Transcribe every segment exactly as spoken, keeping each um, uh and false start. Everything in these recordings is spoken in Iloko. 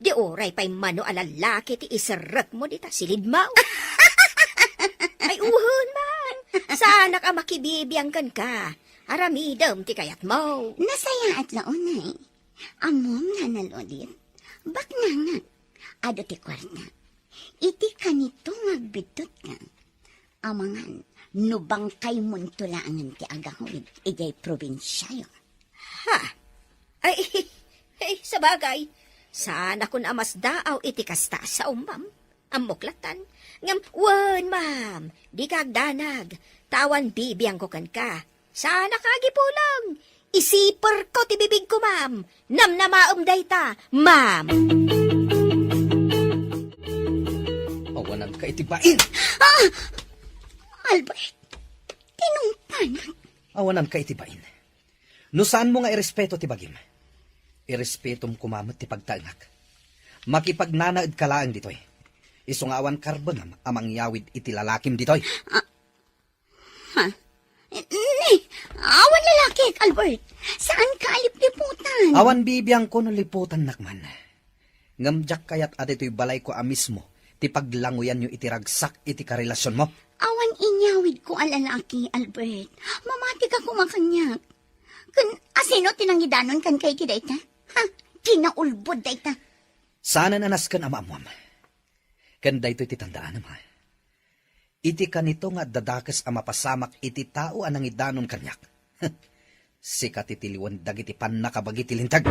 Di uray pay mano a lalaki ti iserrekmo dita silidmo. Ay, wen man. Saanak a makibibiang kenka. Aramidem ti kayatmo. Nasayaat la unay. Ammom, Nana Lolit, baknangak. Adu ti kuarta. Iti kanito nga agbiddutko, amangan no bangkaymonto laengen ti agawid idiay probinsiayo. Ha? Ay, ay, sabagay, saanakon a masdaaw iti kasta a sao, ma'am. Ammok lattan. Ngem, wen, ma'am, dika agdanag, ta awan bibiangko kenka. Saanaka agipulong. Isiperko ti bibigko, ma'am. Namnamaem dayta, ma'am. Awananka iti bain! Ah! Albert, tinungpanak. Awananka iti bain. No saanmo nga irespeto ti bagim, irespetom koma met ti pagtaengak. Makipagnanaedka laeng ditoy. Isu nga awan karbengam a mangyawid iti lalakim ditoy. Ah, Ha? Ni, awan lalakik, Albert. Saanka a lipliputan. Awan bibiangko no liputannak man. Ngem diak kayat a ditoy balayko a mismo ti paglanguyanyo iti ragsak iti karelasionmo. Awan inyawidko a lalaki, Albert. Mamatika koma kaniak. Ken asino ti nangidanon kenka iti dayta? Ha? Kinaulbod dayta. Saanen a nasken a maammoam. Ken daytoy ti tandaanam, ha? Iti kanito nga adda dakes a mapasamak iti tao a nangidanon kaniak. Sika ti tiliwen dagiti pannakabagi ti linteg.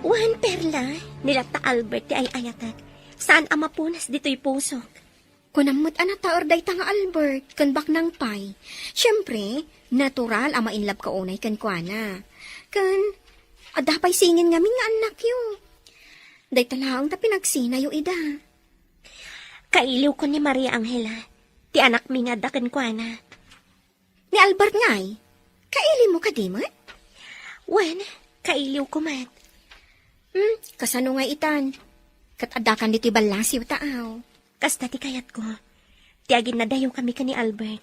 Wen, Perla, ni latta Albert ti ay-ayatek. Saan a mapunas ditoy pusok. Kunam met a nataer dayta nga Albert ken baknang pay. Siempre, natural a ma-inlove ka unay kenkuana. Ken, adda pay singin ngamin nga annakyo. Dayta laeng ta pinagsinayo ida. Kailiwko ni Maria Angela, ti anakmi nga adda kenkuana. Ni Albert ngay, kailimo kadi met? Wen, kailiwko met. Hmm, kasano ngay itan? Ket addakan ditoy ballasiw ta aw. Kasta ti kayatko. Ti aginnadayokami ken ni Albert.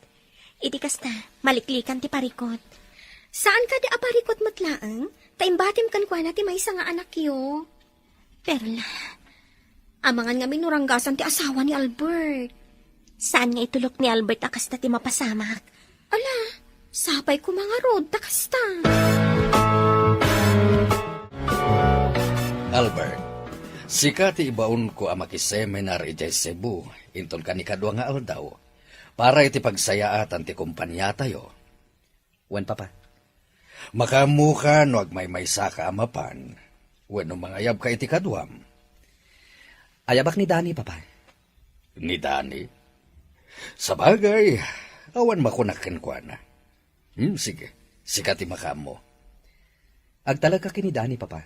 Iti kasta, maliklikan ti parikut. Saan kadi a parikut met laeng? Ta imbatim kenkuana ti maysa nga anakyo. Perla, amangan ngamin no ranggasan ti asawa ni Albert. Saan nga itulok ni Albert a kasta ti mapasamak? Ala, sapay koma ngarud ta kasta. Albert, sika ti ibaonko a makiseminar idiay Cebu inton kanikadua nga aldaw para iti pagsayaatan ti kompaniatayo. Wen, Papa. Makaammoka no agmaymaysaka a mapan wenno mangayabka iti kaduam. Ayabak ni Dani, Papa. Ni Dani? Sabagay, awan makunak kenkuana. Hmm, sige, sika ti makaammo. Agtalekka ken ni Dani, Papa.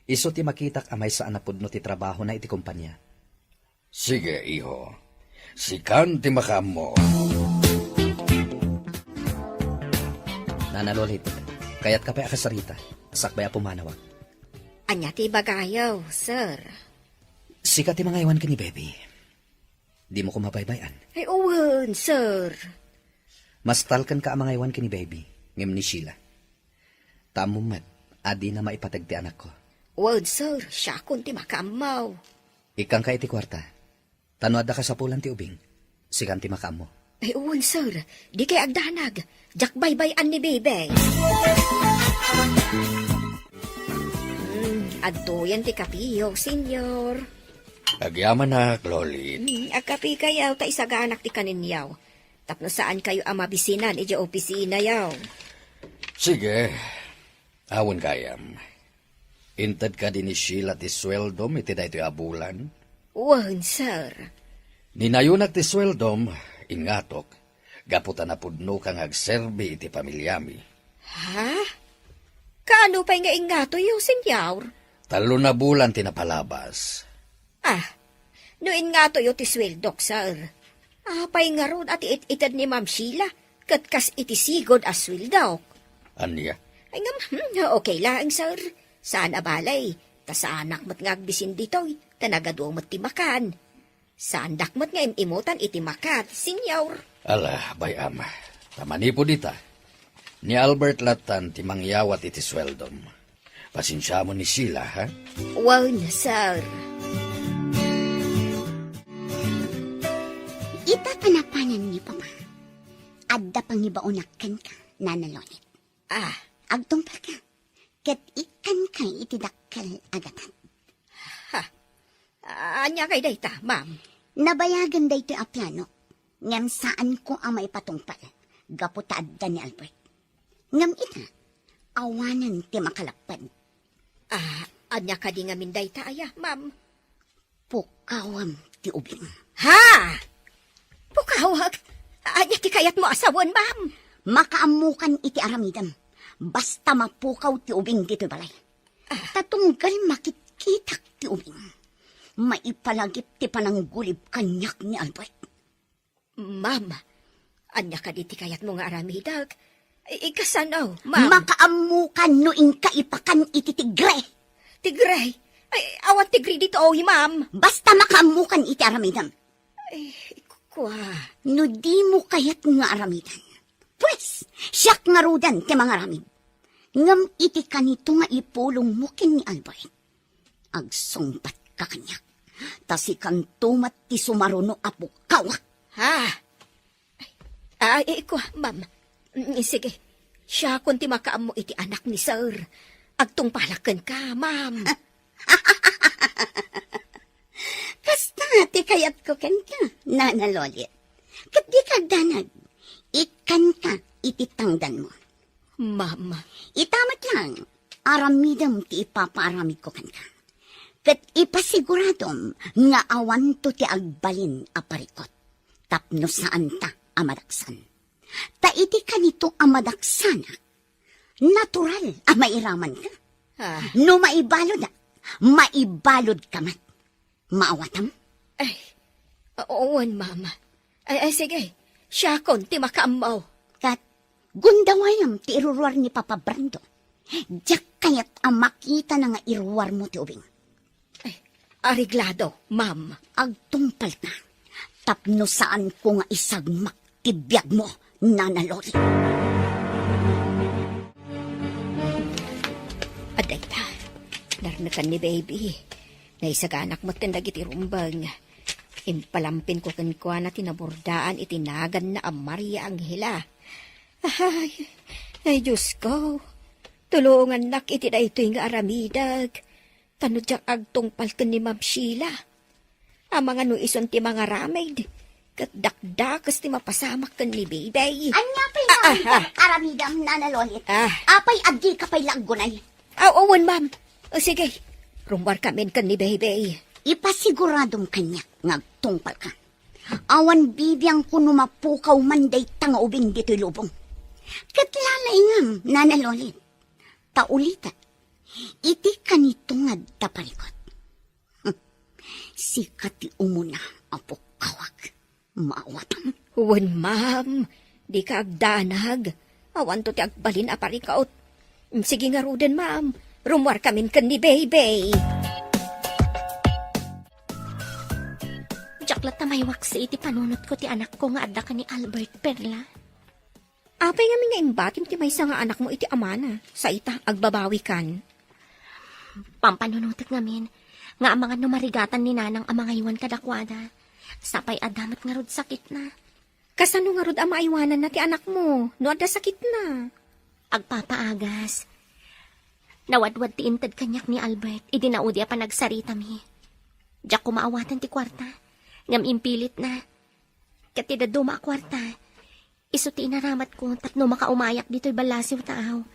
Isu ti makitak a maysa a napudno ti trabahona iti kompania. Sige, iho. Sikan ti makaammo. Nana Lolit, kayatka pay a kasarita, sakbay a pumanawak. Ania ti ibagayo, sir? Sika ti mangaywan ken ni Baby. Dimo koma baybay-an. Ay, wen, sir. Mastalkenka a mangaywan ken ni Baby, ngem ni Sheila. Ta ammom met a dina maipateg ti anakko. Wen, sir, siakon ti makaammo. Ikkanka iti kuarta. Ta no adda kasapulan ti ubing, sikan ti makaammo. Ay, wen, sir. Dikay agdanag. Diak baybay-an ni Baby. Hmm, adtoyen ti kapiyo, senyor. Agyamanak, Lolit. Hmm, agkapikayo, ta isaganak ti kaninyo. Tapno saankayo a mabisinan idiay opisinayo. Sige. Awan gayam. Inted kadi ni Sheila ti sueldom iti daytoy a bulan? Wen, sir. Ni nayonak ti sueldom, ingatok, gapu ta napudnoka nga agserbi iti pamiliami. Ha? Kaano pay nga ingatoyo, senyor? Tallo na bulan ti napalabas. Ah, no ingatoyo ti sueldok, sir. Apay ngarud a ti it-ited ni Ma'am Sheila, ket kas iti sigud a sueldok? Ania? Ay ngem, hmm, okay laeng, sir. Saan a balay, ta saanak met nga agbisin ditoy, ta nagadu met ti makan. Saandak met nga im-imutan iti makat, senyor. Ala, bay-am. Ta manipud ita, ni Albert lattan ti mangyawat iti sueldom. Pasensiamon ni Sheila, ha? Wen, sir. Ita ta napanan ni Papa, adda pangibaonak kenka, Nana Lolit. Ah. Agtungpalka, ket ikkanka iti dakkel a gatad. Ha? Ania kadi dayta, ma'am? Nabayagen daytoy a plano, ngem saanko a maipatungpal gapu ta adda ni Albert. Ngem ita, awanen ti makalapped. Ah, ania kadi ngamin dayta aya, ma'am? Pukawem ti ubing. Ha? Pukawek? Ania ti kayatmo a sawen, ma'am? Makaammokan iti aramidem. Basta mapukaw ti ubing ditoy balay. Ah. Ta tunggal makitkitak ti ubing, maipalagip ti pananggulib kaniak ni Albert. Ma'am, ania kadi ti kayatmo nga aramidek? I-, ikasano, ma'am? Makaammokan no inka ipakan iti tigre. Tigre? Ay, awan tigre ditoy, ma'am. Basta makaammokan iti aramidem. Ay, kua. No dimo kayat nga aramidan, pues, siak ngaruden ti mangaramid. Ngem iti kanito nga ipulongmo ken ni Albert, agsungbatka kaniak, ta sikanto met ti sumaruno a pukawak. Ha? Ah, eh, kua, ma'am. Mm, sige. Siakon ti makaammo iti anak ni sir. Agtungpalak kenka, ma'am. Kasta ti kayatko kenka, Nana Lolit. Ket dika agdanag. Ikkanka iti tangdanmo. Ma'am. Ita met lang, aramidem ti ipapaaramidko kenka. Ket ipasiguradom nga awanto ti agbalin a parikut tapno saanta a madaksan. Ta iti kanito a madaksanak, natural a mairamanka. Ah. No maibaludak, maibaludka met. Maawatam? Ay, wen, ma'am. Ay, ay, sige. Siakon ti makaammo. Ket gundawayam ti iruruar ni Papa Brando. Diak kayat a makitana nga iruarmo ti ubing. Ay, areglado, ma'am. Agtungpalka tapno saanko nga isagmak ti biagmo, Nana Loli. Adda ita, narnekan ni Baby. Naisaganak metten dagiti rumbeng. Impalampinko kenkuana ti nabordaan iti naganna a Maria Angela. Ay, ay, Diosko, tulongannak iti daytoy nga aramidek. Ta no diak agtungpal ken ni Ma'am Sheila, amangan no isun ti mangaramid, ket dakdakes ti mapasamak ken ni Baby. Ania pay nga aramidam, Nana Lolit? Ah. Apay a dika pay la aggunay? Aw, wen, ma'am. O, sige. Rummuarkamin ken ni Baby. Ipasiguradom kaniak nga agtungpalka. Awan bibiangko no mapukaw man dayta nga ubing ditoy lubong. Ket lalaingam, Nana Lolit. Ta ulitek, iti kanito nga adda parikut. Sika ti umuna a pukkawak. Maawatam? Wen, ma'am. Dika agdanag. Awanto ti agbalin a parikut. Sige ngaruden, ma'am. Rummuarkamin ken ni Baby. Diak latta maiwaksi iti panunotko ti anakko nga adda ken ni Albert, Perla. Apay ngamin nga imbatim ti maysa nga anakmo iti amana, sa ita, agbabawikan? Pampanunotek ngamin, nga amangan no marigatan ni Nanang a mangaywan kadakuada. Sapay adda met ngarud sakitna. Kasano ngarud a maaywananna ti anakmo no adda sakitna? Agpapaagas. Nawadwad ti inted kaniak ni Albert idi naudi a panagsaritami. Diak koma awaten ti kuarta, ngem impilitna. Ket ti dadduma a kuarta, isu ti inaramatko tapno makaumayak ditoy ballasiw taaw.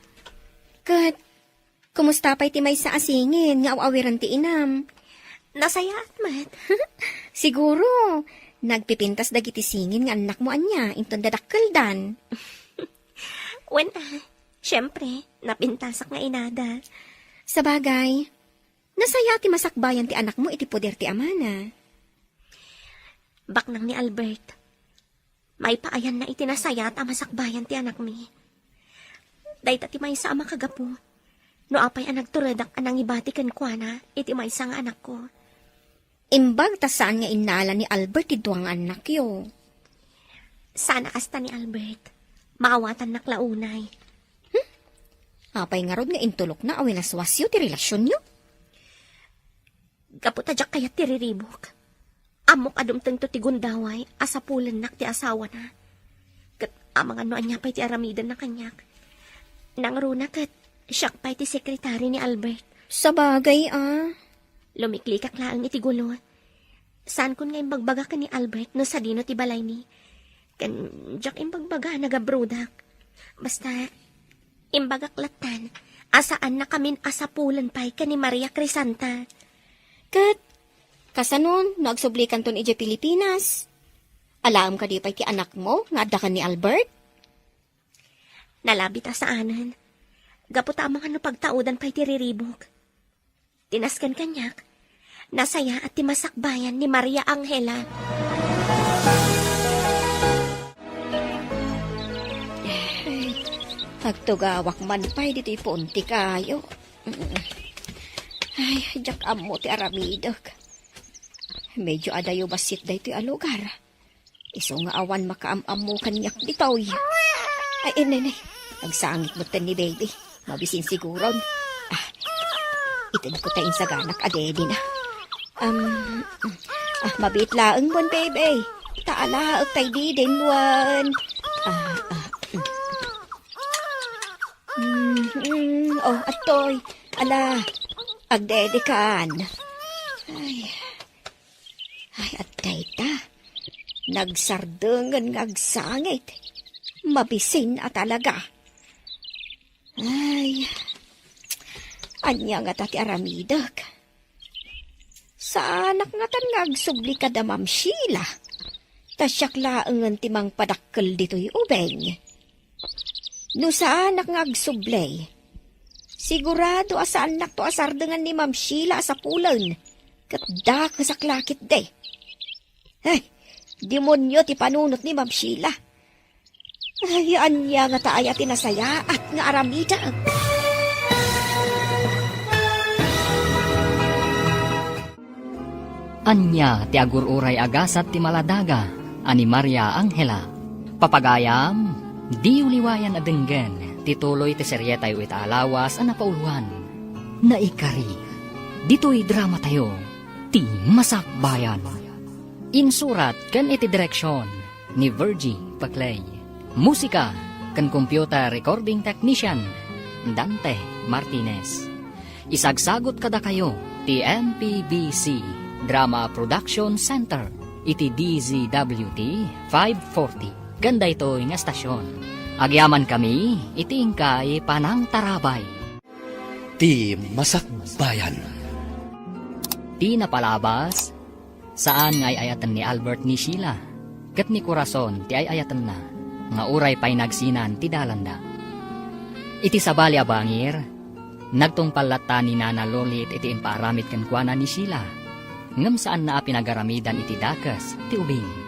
Ket, kumusta pay ti maysa a singin nga aw-awiren ti inam? Nasayaat met. Siguro, nagpipintas dagiti singin nga annakmo ania, inton dadakkeldan. Wen, ah, siempre, napintasak nga inada. Sabagay, nasayaat ti masakbayan ti anakmo iti poder ti amana. Baknang ni Albert, maipaayanna iti nasayaat a masakbayan ti anakmi. Dayta ti maysa a makagapu no apay a nagturedak a nangibati kenkuana iti maysa nga anakko. Imbag ta saan nga innala ni Albert ti dua nga annakyo. Saan a kasta ni Albert. Maawatannak la unay. Hmm? Apay ngarud nga intulokna a winaswasyo ti relasionyo? Gapu ta diak kayat ti riribuk. Ammok a dumtengto ti gundaway a sapulennak ti asawana. Ket amangan no ania pay ti aramidenna kaniak. Nangruna ket siak pay ti sekretari ni Albert. Sabagay a. Lumiklikak laeng iti gulo. Saankon nga imbagbaga ken ni Albert no sadino ti balaymi. Ken diak imbagbaga a nagabrodak. Basta, imbagak lattan a saannakamin a sapulen pay ken ni Maria Crisanta. Ket, kasanon no agsublikanton idiay Pilipinas? Alaem kadi pay ti anakmo nga adda ken ni Albert? Nalabit a saanen. Gapu ta amangan no pagtaudan pay ti riribuk. Ti nasken kaniak, nasayaat ti masakbayan ni Maria Angela. Ay, agtugawak man pay ditoy puon ti kayo. Ay, diak ammo ti aramidek. Medyo adayo bassit daytoy a lugar. Isu nga awan makaam-ammo kaniak ditoy. Ay, inay, inay. Agsangit metten ni baby. Mabisin siguron. Ah, itedko ta insaganak a daddy na. Um, ah, mabiit laeng wen, baby. Ta alaek tay didin wen. Ah, ah. Mm, mm, oh, atoy. Ala, agdedikan. Ay. Ay, adda ita. Nagsardengen nga agsangit. Mabisin a talaga. Ay, ania ngata ti aramidek? Saanak ngatan nga agsubli kada Ma'am Sheila. Ta siak laengen ti mangpadakkel ditoy ubing. No saanak nga agsubli, sigurado a saannakto a sardengan ni Ma'am Sheila a sapulen, ket dakesak la ketdi. Ay, demonio ti panunot ni Ma'am Sheila. Ay, ania ngata aya ti nasayaat nga aramidek? Ania ti agur-uray a gasat ti maladaga a ni Maria Angela? Papagayam, diyo liwayan a denggen ti tuloy ti serietayo ita a lawas a napauluan. Naikari, ditoy dramatayo, Ti Masakbayan. Insurat ken iti direksion ni Virgie Paclay. Musika ken computer recording technician, Dante Martinez. Isagsagut kadakayo ti M P B C Drama Production Center iti D Z W T five forty ken daytoy nga estasion. Agyamankami iti inkay panangtarabay. Ti Masakbayan. Ti napalabas, saan nga ay-ayaten ni Albert ni Sheila, ket ni Corazon ti ay-ayatenna, nga uray pay nagsinan ti dalanda. Iti sabali a bangir, nagtungpal latta ni Nana Lolit iti impaaramid kenkuana ni Sheila, ngem saanna a pinagaramidan iti dakes ti ubing.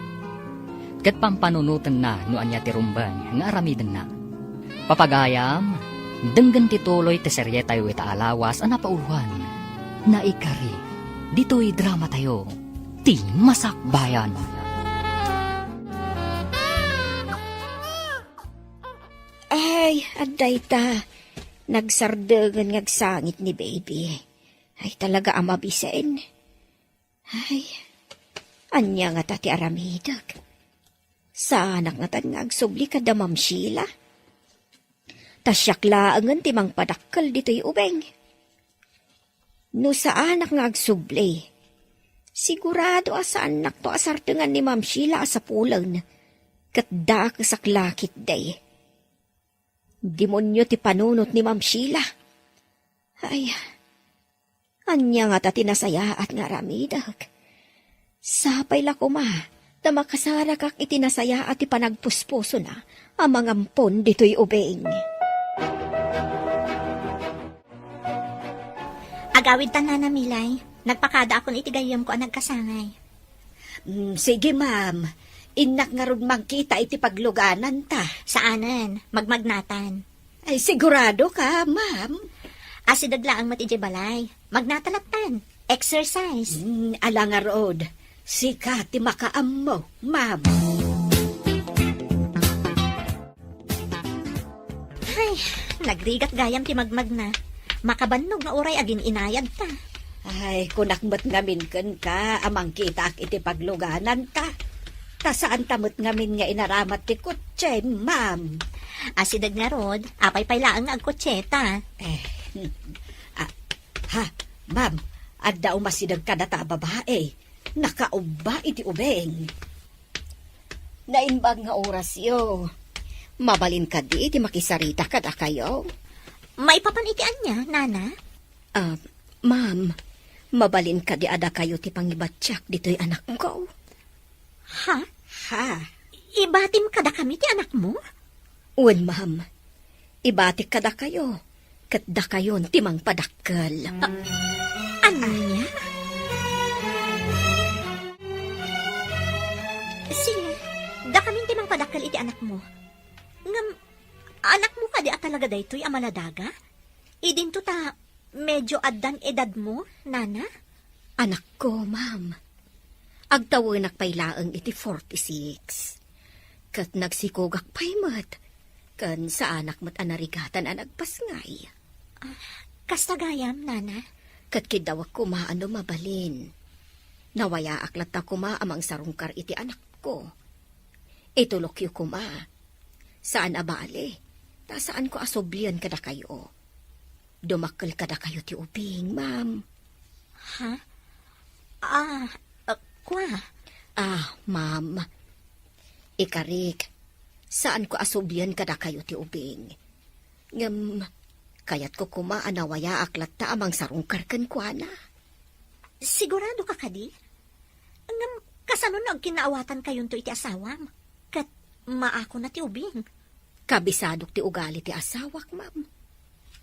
Ket pampanunotenna no ania ti rumbeng nga aramidenna. Papagayam, denggen ti tuloy ti serietayo ita a lawas a napauluan. Naikari, ditoy dramatayo, Ti Masakbayan. Ay, adda ita. Nagsardengen nga agsangit ni baby. Ay, talaga a mabisen. Ay, ania ngata ti aramidek? Saanak ngatan nga agsubli kada Ma'am Sheila? Ta siak laengen ti mangpadakkel ditoy ubing. No saanak nga agsubli, sigurado a saannakto a sardengan ni Ma'am Sheila a sapulen, ket dakesak la ketdi. Demonio ti panunot ni Ma'am Sheila. Ay, ania ngata ti nasayaat nga aramidek? Sapay la koma ta makasarakak iti nasayaat ti panagpuspusona a mangampon ditoy ubing. Agawidtan, Nana Milay. Nagpakadaakon iti gayyemko a nagkasangay. Mm, sige, ma'am. Innak ngarud mangkita iti paglugananta. Saanen, magmagnatan. Ay, sigurado ka, ma'am? Asideg laeng met idiay balay. Magnata lattan. Exercise. Mm, ala ngarud. Sika ti makaammo, ma'am. Ay, Nagrigat gayam ti magmagna. Makabannog nga uray agin-inayadta. Ay, kunak met ngamin kenka a mangkitaak iti paglugananta. Ta saanta met ngamin nga inaramat ti kotse, ma'am. Asideg ngarud, apay pay laeng nga agkotseta? Eh, hmm. Ah, ha, ma'am, adda umasideg kadata a babae. Nakaubba iti ubing. Naimbag nga orasyo. Mabalin kadi ti makisarita kadakayo? Maipapan iti ania, Nana? Ah, ma'am, mabalin kadi a dakayo ti pangibatiak ditoy anakko? Ha? Ha? Ibatim kadakami ti anakmo? Wen, ma'am. Ibatik kadakayo, ket dakayon ti mangpadakkel. A-, ania? Sige, dakamin ti mangpadakkel iti anakmo. Ngem, anakmo kadi a talaga daytoy a maladaga? Idinto ta medio addan edadmo, Nana? Anakko, ma'am. Agtawenak pay laeng iti forty-six. Ket nagsikogak pay met, ken saanak met a narigatan a nagpasngay. Ah, kasta gayam, Nana? Ket kiddawek koma a no mabalin. Nawayaak latta koma a mangsarungkar iti anakko. Itulokyo koma. Saan a bale, ta saanko a sublien kadakayo. Dumakkel kadakayo ti ubing, ma'am. Ha? Ah, ah, kua? Ah, ma'am. Ikarik, saanko a sublien kadakayo ti ubing. Ngem, kayatko koma a nawayaak latta a mangsarungkar kenkuana. Sigurado ka kadi? Ngem, kasano no agkinaawatankayon iti asawam? Ket maakona ti ubing? Kabisadok ti ugali ti asawak, ma'am.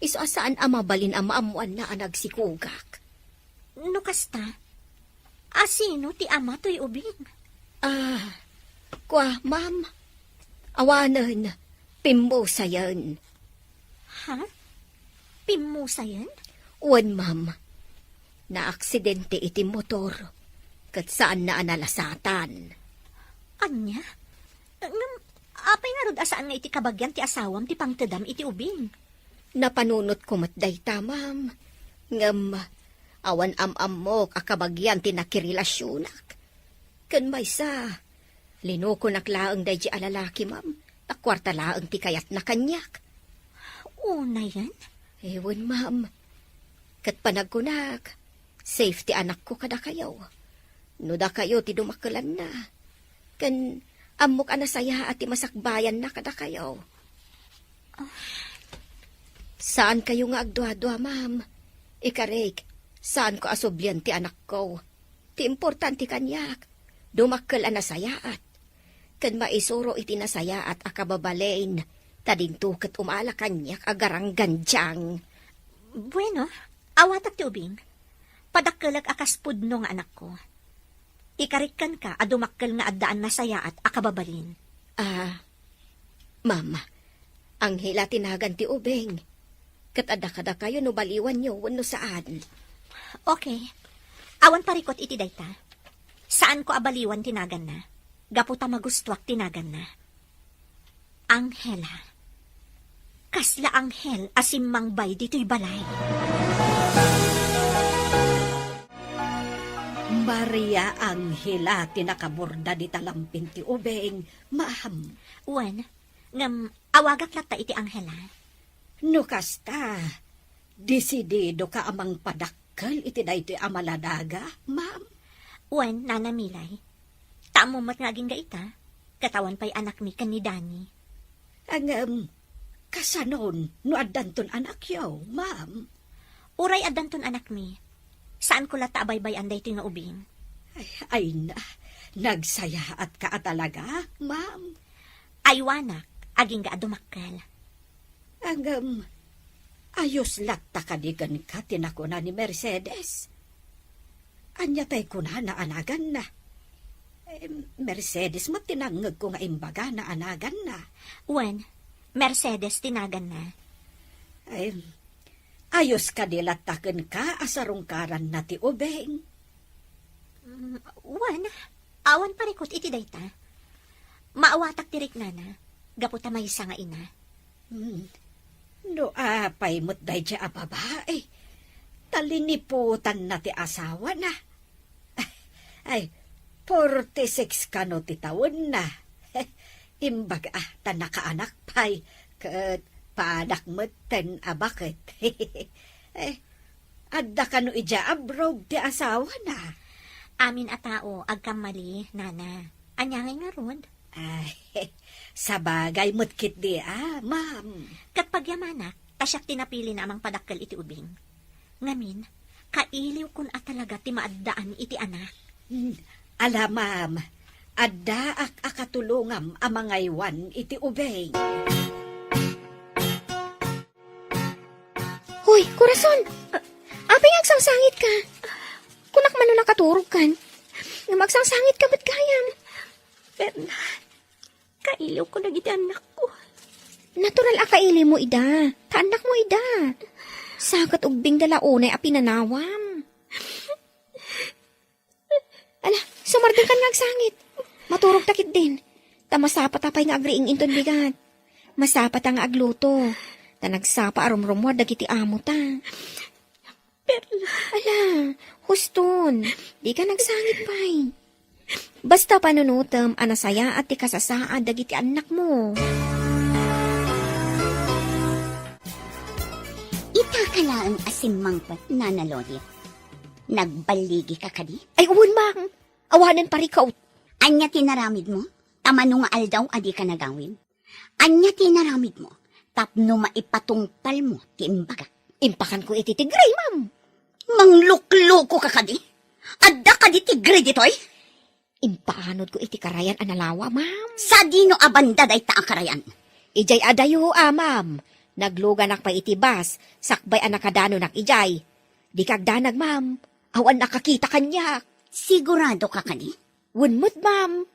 Isu a saan a mabalin a maammoanna a nagsikogak. No kasta, asino ti ama toy ubing? Ah, kua, ma'am. Awanen, pimmusayen. Ha? Pimmusayen? Wen, ma'am. Naaksidente iti motor, ket saanna a nalasatan. Ania? Ngem, apay ngarud a saan nga iti kabagian ti asawam ti pangtedam iti ubing? Napanunotko met dayta, ma'am. Ngem, awan am-ammok a kabagian ti nakirelasionak. Ken maysa, linukonak laeng daydi a lalaki, ma'am. Ta kuarta laeng ti kayatna kaniak. Unayen? Ewan, ma'am. Ket panagkunak, safe ti anakko kadakayo. No dakayo ti dumakkelanna. Ken ammok a nasayaat ti masakbayanna kadakayo. Ah. Saankayo nga agduadua, ma'am. Ikarik, saanko a sublian ti anakko. Ti importante kaniak, dumakkel a nasayaat. Ken maisuro iti nasayaat a kababalin, ta dinto ket umala kaniak a garanggandiang. Bueno, awatak ti ubing. Padakkelek a kas pudno nga anakko. Ikarik kenka a dumakkel nga addaan nasayaat a kababalin. Ah, Ma'am, Angela ti nagan ti ubing. Ket adda kadakayo no baliwanyo wenno saan. Okay. Awan parikut iti dayta. Saanko a baliwan ti naganna. Gapu ta magustuak ti naganna. Angela. Kasla anghel a simmangbay ditoy balay. Maria Angela ti nakaborda dita lampin ti ubing, ma'am. Wen, ngem awagak latta iti anghela. No kasta, desididoka a mangpadakkel iti daytoy a maladaga, ma'am? Wen, Nana Milay. Ta ammom met nga agingga ita, ket awan pay anakmi ken ni Danny. Ngem, kasanon no addanton anakyo, ma'am? Uray addanton anakmi, saanko latta a baybay-an daytoy nga ubing. Ay, ay na, nagsayaatka a talaga, ma'am? Aywanak, agingga a dumakkel. Ngem, ayos latta kadi kenka ti nakuna ni Mercedes? Ania tay kunana a naganna? Eh, Mercedes met ti nangngegko nga imbagana a naganna. Wen, Mercedes ti naganna. Ay, ayos kadi latta kenka a sarungkaranna ti ubing? Mm, wen, awan parikut iti dayta. Maawatak ti riknana, gapu ta maysa nga ina. Hmm. No apay met daydiay a babai, ta liniputanna ti asawana. Ay, forty-six kano ti tawenna. Imbag a ta nakaanak pay, ket paanak metten a baket. Eh, adda kano idiay abroad ti asawana? Amin a tao agkammali, nana. Ania ngay ngarud? Ay, sabagay met ketdi a, ma'am. Ket pagyamanak, ta siak ti napilina a mangpadakkel iti ubing. Ngamin, kailiwkon a talaga ti maaddaan iti anak. Hmm, ala, ma'am, addaak a katulongam a mangaywan iti ubing. Hoy, Corazon! Apay nga agsangsangitka? Kunak man no nakaturogkan. Ngem agsangsangitka met gayam. Perla, kailiwko dagiti annakko. Natural a kailiwmo ida. Ta annakmo ida. Sa ket ubbingda la unay a pinanawam. Ala, sumardengkan nga agsangit. Maturogta ketdin. Ta masapata pay nga agriing inton bigat. Masapata nga agluto. Ta nagsapa a rumrumuar dagiti amota. Perla. Ala, huston. Dika nagsangit pay. Basta panunotem a nasayaat ti kasasaad dagiti annakmo. Ita ka laeng a simmangpet, Nana Lolit. Nagballigika kadi? Ay, wen, ma'am. Awanen parikut. Ania ti naramidmo? Ta mano nga aldaw a dika nagawid? Ania ti naramidmo tapno maipatungpalmo ti imbagak? Impakanko iti tigre, ma'am. Mangluklokoka kadi? Adda kadi tigre ditoy? Impaanodko iti karayan a nalawa, ma'am. Sadino a banda dayta a karayan? Idiay adayo, a, ma'am. Nagluganak pay iti bus, sakbay a nakadanonak idiay. Dika agdanag, ma'am. Awan nakakita kaniak. Siguradoka kadi? Wen met, ma'am.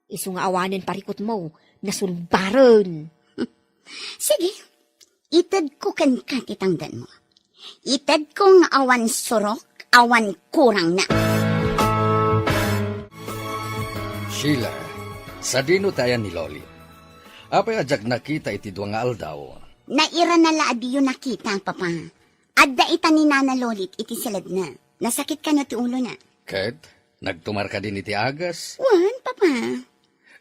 Isu nga awanen parikutmo, nasulbaren. Sige, itedko kenka ti tangdanmo. Itedko nga awan surok, awan kurangna. Sheila, sadino ti ayan ni Lolit? Apay a diak nakita iti dua nga aldaw? Nairana la a diyo nakita, Papa. Adda ita ni Nana Lolit iti siledna. Nasakit kano ti ulona. Ket, nagtumar kadi iti agas? Wen, Papa.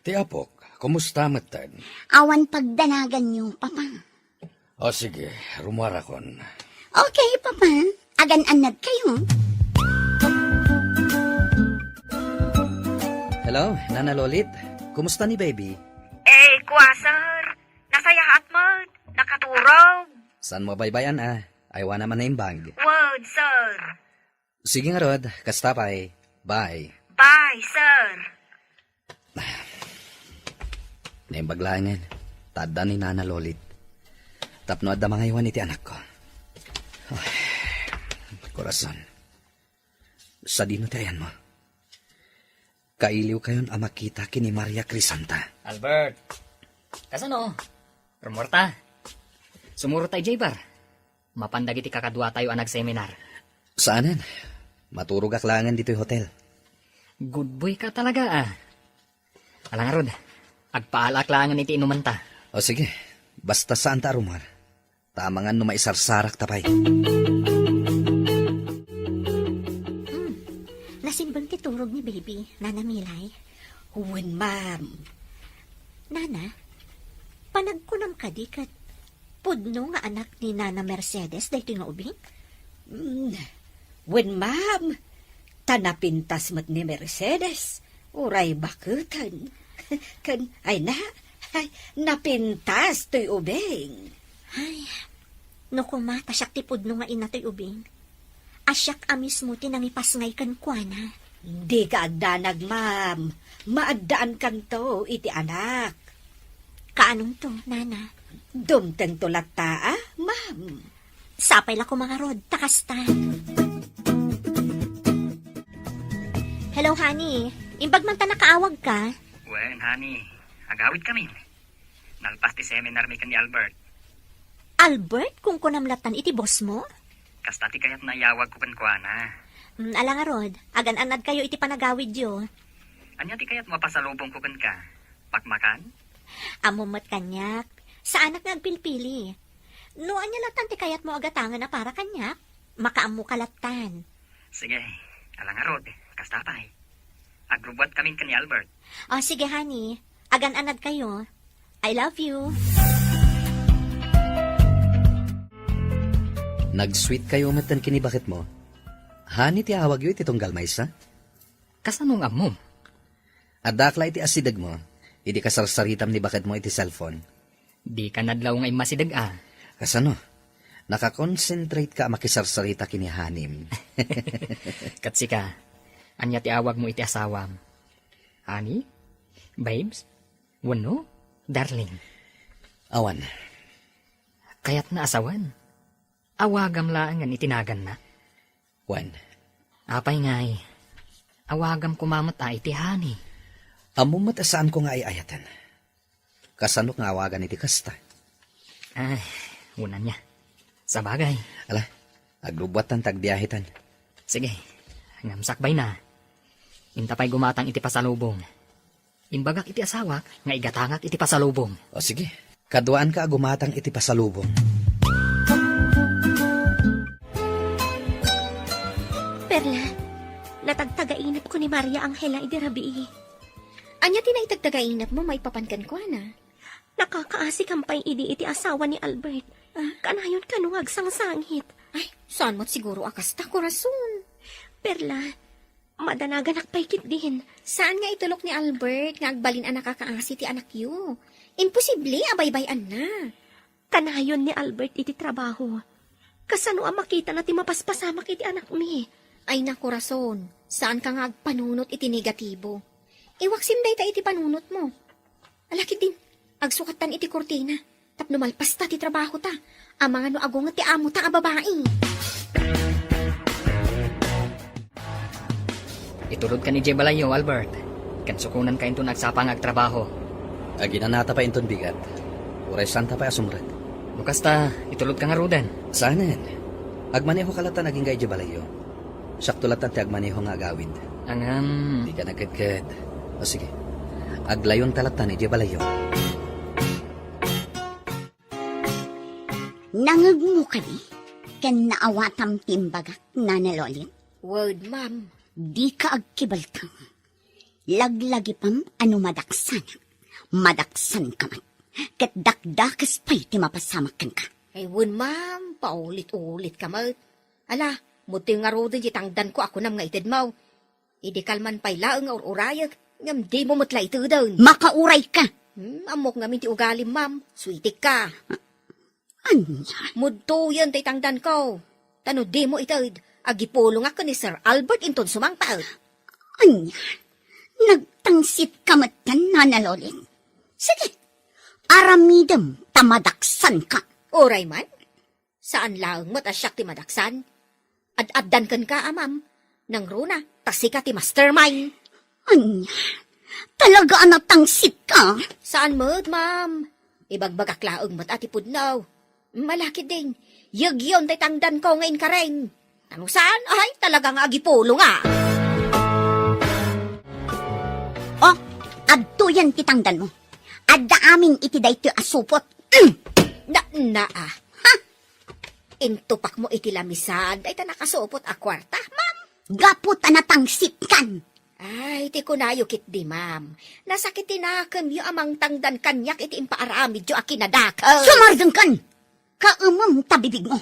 Ti apok, kumusta metten? Awan pagdanaganyo, Papa. O sige, rumuarakon. Okay, Papa. Agan-annad kayo. Hello, Nana Lolit. Kumusta ni baby? Eh, kua, sir. Nasayaat man. Nakaturog. Saan mo baybay-an, a? Aywana man naimbag. Word, sir. Sige ngarud, kasta pay. Bye. Bye, sir. Naimbag laengen, ta adda ni Nana Lolit. Tapno adda mangaywan iti anakko. Ay, korason. Sadino ti ayanmo? Kailiwkayon a makita ken ni Maria Crisanta. Albert, kasano? Rumuarta. Sumurot ta idiay bar. Mapan dagiti kakaduatayo a nagseminar. Saanen. Maturogak laengen ditoy hotel. Good boy ka talaga, a. Ala ngarud, agpaalaak laengen iti inumanta. O sige, basta saanta a rumuar. Ta amangan no maisarsarakta pay. Hmm. Nasimbeng ti turog ni baby, Nana Milay. Wen, ma'am. Nana, panagkunam kadi ket pudno nga anak ni Nana Mercedes daytoy nga ubing? Hmm. Wen, ma'am. Ta napintas met ni Mercedes. Uray baketen. Ken, ay na, ay, napintas toy ubing. Ay, no koma ta siak ti pudno nga ina toy ubing, a siak a mismo ti nangipasngay kenkuana. Dika agdanag, ma'am. Maaddaankanto iti anak. Kaanonto, nana? Dumtengto latta, a, ma'am. Sapay la koma ngarud, ta kasta. Hello, honey. Imbag man ta nakaawagka. Wen, honey. Agawidkamin. Nalpas ti seminar mi ken ni Albert. Albert, kunkunam lattan iti boss mo? Kasta ti kayatna a iyawagko kenkuana. Mm, ala ngarud, agan-annadkayo iti panagawidyo. Ania ti kayatmo a pasalubongko kenka? Pakmakan? Ammom met kaniak. Saanak nga agpilpili. No ania lattan ti kayatmo a gatangen a para kaniak, makaammoka lattan. Sige, ala ngarud, kasta pay. Agrubbuat kamin ken ni Albert. O, sige, honey. Agan-anadkayo. I love you. Nag-sweet kayo metten ken ni baketmo. Honey ti awagyo iti tunggal maysa? Kasano nga ammom? Addaak la iti asidegmo, idi kasarsaritam ni baketmo iti cellphone. Dika nadlaw nga immasideg a. Kasano? Nakakonsentrate ka a makisarsarita ken ni honey-m. Ket sika, ania ti awagmo iti asawam? Honey? Babes? Wenno darling? Awan. Kayatna a sawen. Awagam laengen iti naganna. Wen. Apay ngay, awagam koma met a iti honey. Ammom met a saanko nga ay-ayaten. Kasano nga awagan iti kasta? Ay, unanna. Sabagay. Ala, agrubbuattan ta agbiahetan. Sige, ngem sakbayna. Inta pay gumatang iti pasalubong. Imbagak iti asawak nga igatangak iti pasalubong. O sige, kaduaanka a gumatang iti pasalubong. Perla, natagtagainepko ni Maria Angela idi rabii. Ania ti naitagtagainepmo maipapan kenkuana? Nakakaasikam pay idi iti asawa ni Albert. Ah? Kanayon kano nga agsangsangit. Ay, saan met siguro a kasta, korason? Perla, madanaganak pay ketdin. Saan nga itulok ni Albert nga agbalin a nakakaasi ti anakyo? Imposible a baybay-anna. Kanayon ni Albert iti trabaho. Kasano a makitana ti mapaspasamak iti anakmi? Ay, nakorason, saanka nga agpanunot iti negatibo. Iwaksim dayta iti panunotmo. Ala ketdin, agsukattan iti kurtina tapno malpasta ti trabahota. Amangan no agunget ti amota a babai. Itulodkan idiay balayyo, Albert. Ken sukonanka inton agsapa nga agtrabaho. Aginanata pay inton bigat. Uray saanta pay a sumrek. No kasta, itulodka ngaruden. Saanen. Agmanehoka lattan agingga idiay balayyo. Siakto lattan ti agmaneho nga agawid. Ngem. Dika nagkedked. O sige. Aglayonta lattan idiay balayyo. Nangngegmo kadi ken naawatam ti imbagak, Nana Lolit? Wen, ma'am. Dika agkibaltang. Laglagipem a no madaksanak, madaksanka met. Ket dakdakes pay ti mapasamak kenka. Ay, wen, ma'am, paulit-ulitka met. Ala, mudtoy ngaruden ti tangdanko a kunam nga itedmo. Idi kalman pay laeng nga ur-urayek, ngem dimo met la iteden. Makaurayka! Hmm, ammok ngamin ti ugalim, ma'am. Suitikka. Ania? Mudtoyen ti tangdanko. Ta no dimo ited, agipulongak ken ni Sir Albert inton sumangpet. Ania? Nagtangsitka met ken Nana Lolit? Sige, aramidem ta madaksanka. Uray man. Saan laeng met a siak ti madaksan. Ad-addan kenka, a, ma'am. Nangruna, ta sika ti mastermind. Ania? Talaga a natangsitka? Saan met, ma'am. Ibagbagak laeng met a ti pudno. Ala ketdin, yegyon ti tangdanko nga inkarem. Ano saan? Ay, talaga nga agipulong, a. Oh, adtoyen ti tangdanmo. Adda amin iti daytoy a supot. Mm! Na, na, a. Ha? Intupakmo iti lamisaan dayta nakasupot a kuarta, ma'am. Gapu ta natangsitkan. Ay, ti kunayo ketdi, ma'am. Nasakit ti nakemyo a mangtangdan kaniak iti impaaramidyo a kinadakes. Sumardengkan! Kaemem ta bibigmo.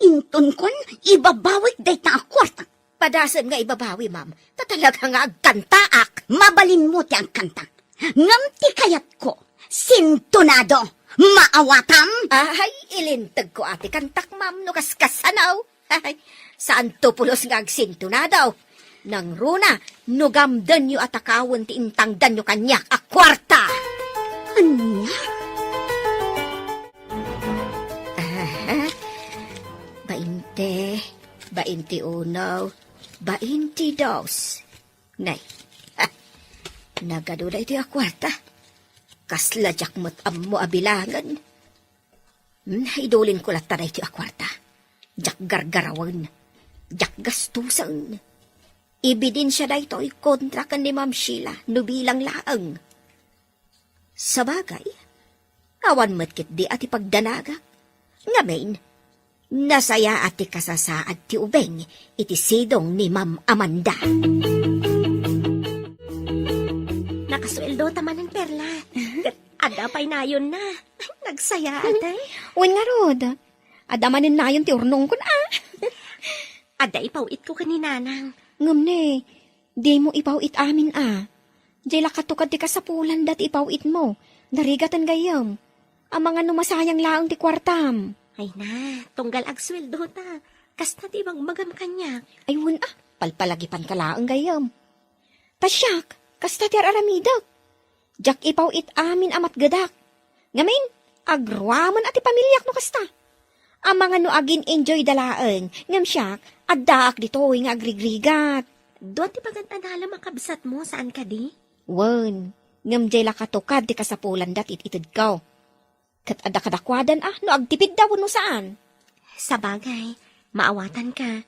Intonkon, ibabawik dayta a kuarta. Padasem nga ibabawi, ma'am. Ta talaga nga agkantaak. Mabalinmo ti agkanta. Ngem ti kayatko, sintonado. Maawatam? Ay, ilintegko a ti kantak, ma'am, no kaskasano. Ay, saanto pulos nga agsintonado. Nangruna, no gamdenyo a takawen ti intangdanyo kaniak a kuarta. Ania? Aha. Bainte, bainte uno, bainte dos. Nay, ha, nagadu daytoy a kuarta. Kasla diak met ammo a bilangen. Hmm, idulinko latta daytoy a kuarta. Diak gargarawen. Diak gastusen. Ebidensia daytoy kontra ken ni Ma'am Sheila no bilang laeng. Sabagay, awan met ketdi a ti pagdanagak. Ngamin, nasayaat ti kasasaad ti ubing iti sidong ni Ma'am Amanda. Nakasueldo ta manen, Perla. Ket adda pay nayonna. Nagsayaat, ay. Wen ngarud, adda manen nayon ti urnongkon, a. Adda ipaw-itko ken ni Nanang. Ngem ne, dimo ipaw-it amin, a. Diay la katukad ti kasapulanda ti ipaw-itmo. Narigaten gayyem. Amangan no masayang laeng ti kuartam. Ay na, tunggal agsueldo ta. Kasta ti ibagmagam kaniak. Ay, wen, a, palpalagipanka laeng gayyem. Ta siak, kasta ti ar-aramidek. Diak ipaw-it amin a matgedak. Ngamin, agruamen a ti pamiliak no kasta. Amangan no agin-enjoyda laeng, ngem siak, addaak ditoy nga agrigrigat. Dua ti pagad-adalem a kabsatmo, saan kadi? Wen, ngem diay la katukad ti kasapulanda ti it-itedko. Ket adda kadakuadan a no agtipidda wenno saan. Sabagay, maawatanka.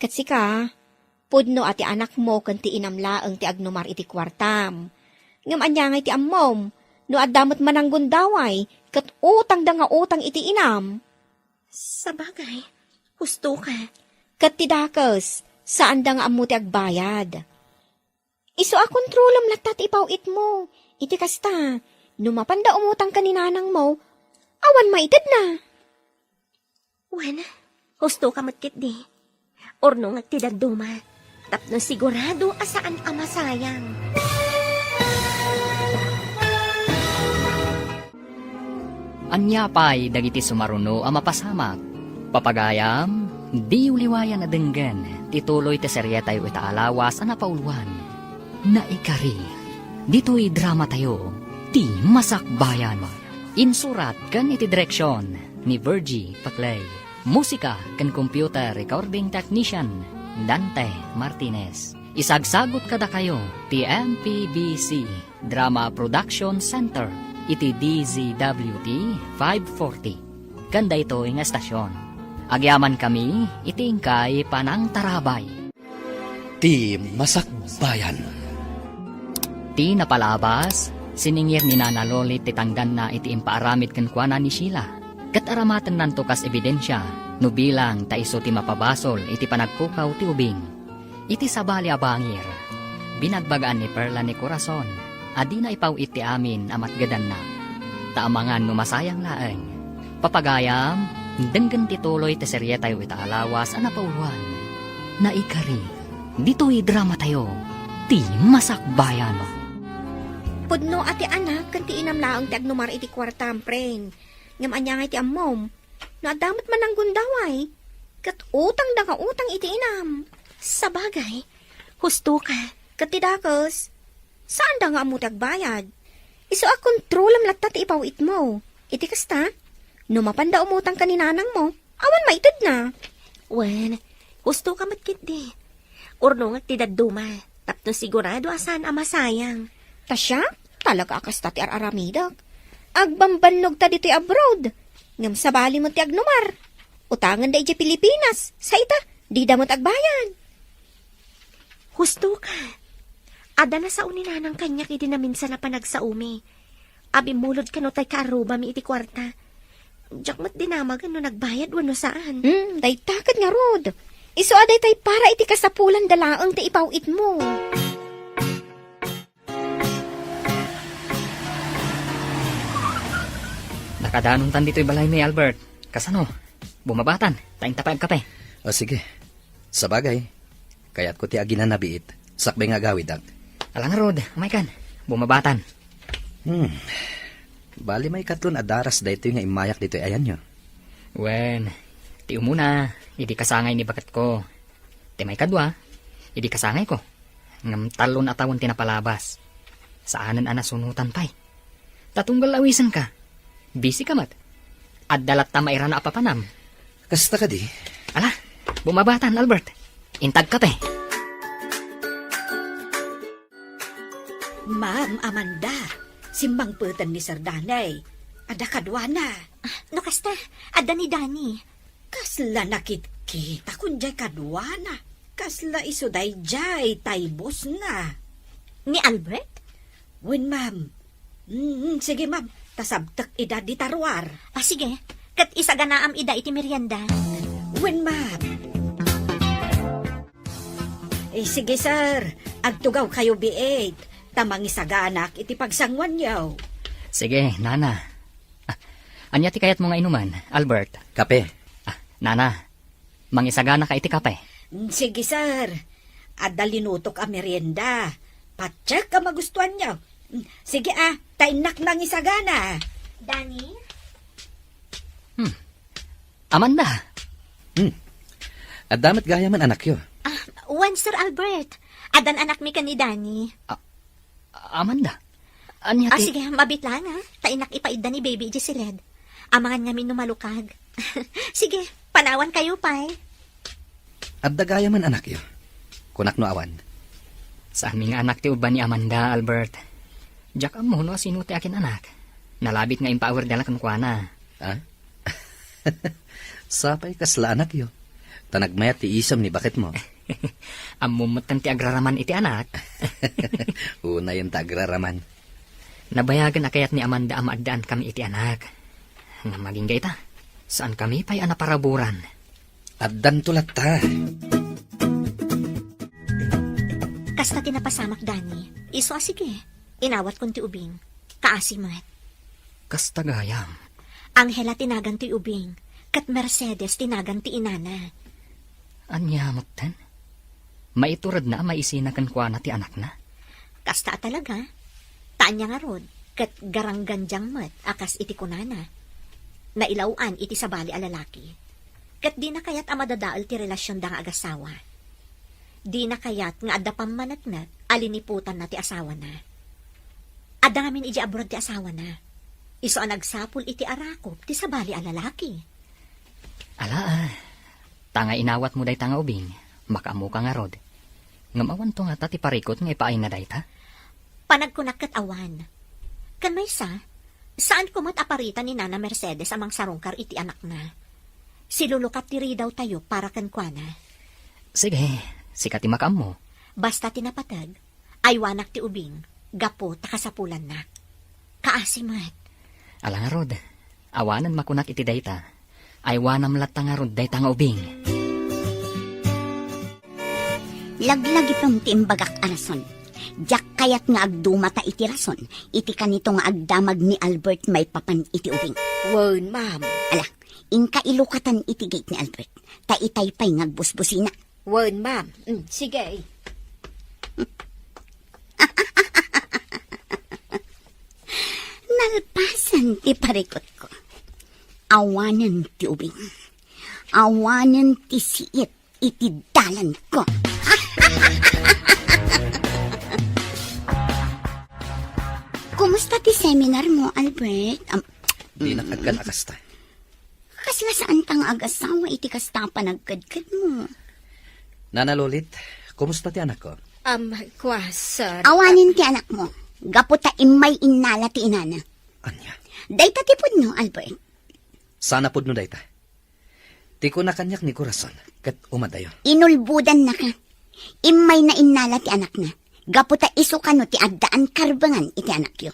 Ket sika, pudno a ti anakmo ken ti inam laeng ti agnumar iti kuartam. Ngem ania ngay ti ammom, no adda met mananggundaway, ket utangda nga utang iti inam? Sabagay, husto ka. Ket ti dakes, saanda nga ammo ti agbayad. Isu a kontrolem latta ti ipaw-itmo. Iti kasta, no mapanda umutang ken ni nanangmo, awan maitedna. Wen, husto ka met ketdi. Urnongek ti dadduma, tapno sigurado a saan a masayang. Ania pay dagiti sumaruno a mapasamak? Papagayam, diyo liwayan a denggen ti tuloy ti serietayo ita a lawas a napauluan, Naikari. Ditoy dramatayo, Ti Masakbayan. Insurat ken iti direksion ni Virgie Paclay. Musika ken computer recording technician, Dante Martinez. Isagsagut kadakayo ti M P B C Drama Production Center iti D Z W T five forty. Ken daytoy nga estasion, agyamankami iti inkay panangtarabay. Ti Masakbayan. Ti napalabas, siningir ni Nana Lolit ti tangdanna iti impaaramid kenkuana ni Sheila, ket aramatennanto kas ebidensia no bilang ta isu ti mapabasol iti panagpukaw ti ubing. Iti sabali a bangir, binagbagaan ni Perla ni Corazon a dina ipaw-it ti amin a matgedanna. Ta amangan no masayang laeng. Papagayam, denggen ti tuloy ti serietayo ita a lawas a napauluan, Naikari. Ditoy dramatayo, Ti Masakbayan. Pudno a ti anak ken ti inam laeng ti agnumar iti kuartam, pren. Ngem ania ngay ti ammom? No adda met mananggundaway, ket utangda nga utang iti inam. Sabagay, husto ka. Ket ti dakes, saanda nga ammo ti agbayad. Isu a kontrolem latta ti ipaw-itmo. Iti kasta, no mapanda umutang ken ni nanangmo, awan maitedna. Wen, husto ka met ketdi. Urnongek ti dadduma, tapno sigurado a saan a masayang. Ta siak, talaga a kasta ti ar-aramidek. Agbambannog ta ditoy abroad. Ngem sabali met ti agnumar. Utangenda idiay Pilipinas, sa ita, dida met agbayad. Husto ka. Adda nasao ni nanang kaniak idi naminsan a panagsaomi. Abimmulod kano tay kaarrubami iti kuarta. Diak met dinamagen no nagbayad wenno saan. Hmm, dayta ket ngarud. Isu a daytay para iti kasapulanda laeng ti ipaw-itmo. Nakadanontan ditoy balaymi, Albert. Kasano? Bumabatan, ta inta pay agkape. O, sige. Sabagay, kayatko ti aginanabiit, sakbay nga agawidak. Ala ngarud, umaykan. Bumabatan. Hmm. Bali, maikatlon a daras daytoy nga immayak ditoy ayanyo. Wen, ti umuna, idi kasangay ni baketko. Ti maikadua, idi kasangayko. Ngem tallon a tawen ti napalabas. Saanen a nasunotan pay. Ta tunggal awisenka, busy ka met. Adda latta mairana a papanam. Kasta kadi? Ala, bumabatan, Albert. Inta agkape. Ma'am Amanda, simmangpeten ni Sir Danny. Adda kaduana. Ah, no kasta, adda ni Danny. Kasla nakitkitakon diay kaduana. Kasla isu daydiay tay bossna. Ni Albert? Wen, ma'am. Mm, sige, ma'am. Ta sabtek ida dita ruar. Ah, sige. ket isaganaam ida iti merienda. Wen, ma'am. Eh, sige, sir. Agtugawkayo biit, ta mangisaganaak iti pagsanguanyo. Sige, nana. Ah, ania ti kayatmo nga inuman, Albert? Kape. Ah, nana, mangisaganaka iti kape. Mm, sige, sir. Adda linutok a merienda. Patiek a magustuanyo. Mm, sige, ah, ta innak nangisagana. Danny? Hmm. Amanda. Hmm. Adda met gayam anakyo? Ah, wen, Sir Albert. Addan anakmi ken ni Danny. Ah, Amanda. Ania Ah, ti sige, mabiit lang, ah. Ta innak ipaidda ni baby idiay siled. Amangan ngamin no malukag. Sige, panawankayo pay. Adda gayam anakyo? Kunak no awan. Saanmi nga anak ti ubban ni Amanda, Albert. Diak ammo no asino ti akin-anak. Nalabit nga impaawir dala kenkuana. Ha? Sapay kasla anakyo. Ta nagmayat ti isem ni baketmo. Ammom metten ti agraraman iti anak. Unayen ta agraraman. Nabayagen a kayat ni Amanda a maaddaan kami iti anak. Ngem agingga ita, saan kami pay a naparaburan. Addanto latta. Kasta ti napasamak, Danny. Isu a sige. Inawatkon ti ubing. Kaasi met. Kasta gayam. Angela ti nagan ti ubing, ket Mercedes ti nagan ti inana. Ania metten? Maituredna a maisina kenkuana ti anakna? Kasta a talaga. Ta ania ngarud, ket garanggandiang met a kas iti kunana. Nailaw-an iti sabali a lalaki. Ket dina kayat a madadael ti relasionda nga agasawa. Dina kayat nga adda pammaneknek a liniputanna ti asawana. Adda ngamin idiay abroad ti asawana. Isu a nagsapul iti arakop ti sabali a lalaki. Ala, ah. Ta nga inawatmo dayta nga ubing, makaammoka ngarud. Ngem awanto ngata ti parikut nga ipaayna dayta? Panagkunak ket awan. Ken maysa, saanko met a parita ni Nana Mercedes a mangsarungkar iti anakna. Silulukat ti ridawtayo para kenkuana. Sige, sika ti makaammo. Basta ti napateg, aywanak ti ubing, gapu ta kasapulannak. Kaasi met. Ala ngarud, awanen makunak iti dayta. Aywanam latta ngarud dayta nga ubing. Laglagipem ti imbagak a rason. Diak kayat nga agdumata iti rason iti kanito nga agdamag ni Albert maipapan iti ubing. Wen, ma'am. Ala, inka ilukatan iti gate ni Albert. Ta itay pay nga agbusbusina. Wen, ma'am. Mm, sige. Nalpasen ti parikutko. Awanen ti ubing. Awanen ti siit iti dalanko. Kumusta ti seminar mo, Albert? Am- Dinak agkan a kasta. Kasla saanta nga agasawa iti kasta a panagkedkedmo? Nana Lolit, kumusta ti anakko? Am, kua, sir. Awanen ti anakmo. Gapu ta immay innala ti inana. Ania? Dayta ti pudno, Albert. Saan a pudno dayta? Ti kuna kaniak ni Corazon, ket umadayo. Inulbodannaka. Immay na innala ti anakna. Gapu ta isu kano ti addaan karbengan iti anakyo.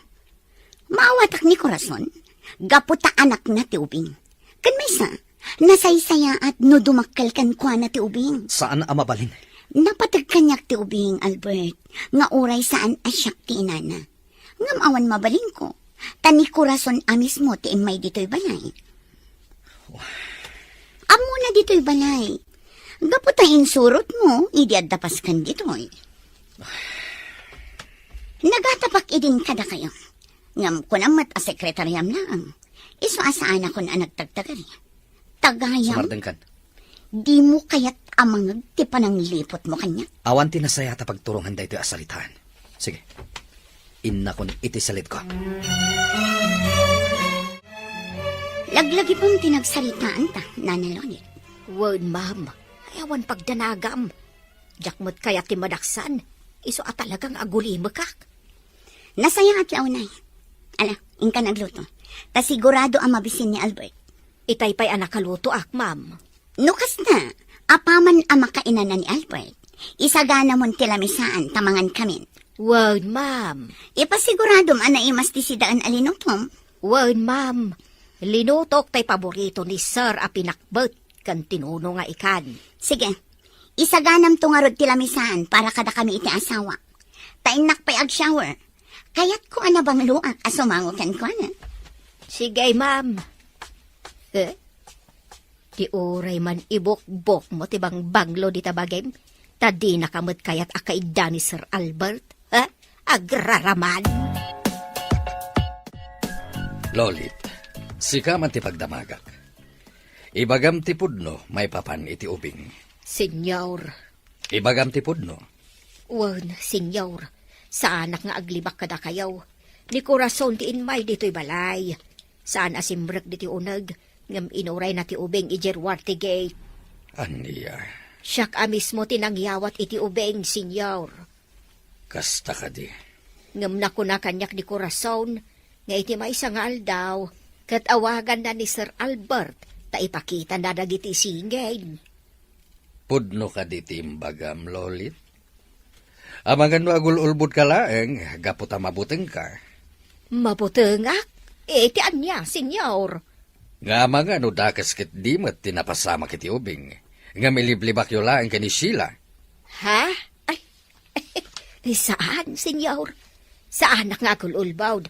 Maawatak ni Corazon, gapu ta anakna ti ubing. Ken maysa, nasaysayaat no dumakkel kenkuana ti ubing. Saan a mabalin. Napateg kaniak ti ubing, Albert, nga uray saan a siak ti inana. Ngem awan mabalinko, ta ni Corazon a mismo ti immay ditoy balay. Ammona ditoy balay. Gapu ta insurotmo, idi adda paskan ditoy. Nagatapak idin kadakayo. Ngem kunam met a sekretariam laeng. Isu a saanakon a nagtagtagari. Tagayam. Sumardengkan. Dimo kayat a mangeg ti panangliputmo kaniak? Awan ti nasayaat a pagturongan daytoy a saritaan. Sige. Innakon iti saledko. Laglagipem ti nagsaritaanta, Nana Lolit. Wen, ma'am. Ay, awan pagdanagam. Diak met kayat ti madaksan. Isu a talagang agulimekak. Nasayaat la unay. Ala, inka nagluto. Ta sigurado a mabisin ni Albert. Itay pay a nakalutoak, ma'am. No kasta, apaman a makainana ni Albert, isaganamon ti lamisaan ta mangankamin. Wen, ma'am. Ipasiguradom a naimas ti sidaen a linutom. Wen, ma'am. Linutok tay paborito ni Sir a pinakbet ken tinuno nga ikan. Sige, isaganamto ngarud ti lamisan para kadakami iti asawa. Ta innak pay ag-shower. Kayatko a nabangloak a sumango kenkuana. Sige, ma'am. Eh? Ti uray man ibukbokmo ti bangbanglo dita bagim, ta dinaka met kayat a kaidda ni Sir Albert, ha? Agraraman! Lolit, sika man ti pagdamagak. Ibagam ti pudno maipapan iti ubing. Senyor. Ibagam ti pudno. Wen, senyor, saanak nga aglibak kadakayo. Ni Corazon ti immay ditoy balay. Saan a simrek ditoy uneg, ngem inurayna ti ubing idiay ruar ti gate. Ania? Siak a mismo ti nangyawat iti ubing, senyor. Kasta kadi? Ngem nakuna kaniak ni Corazon nga iti maysa nga aldaw, ket awaganna ni Sir Albert ta ipakitana dagiti singin. Pudno kadi ti imbagam, Lolit? Amangan no agul-ulbodka laeng gapu ta mabutengka. Mabutengak? Eh, ti ania, senyor? Nga amangan no dakes ket di met ti napasamak iti ubing, ngem iliblibakyo laeng ken ni Sheila. Ha? Ay, saan, senyor. Saanak nga agul-ulbod.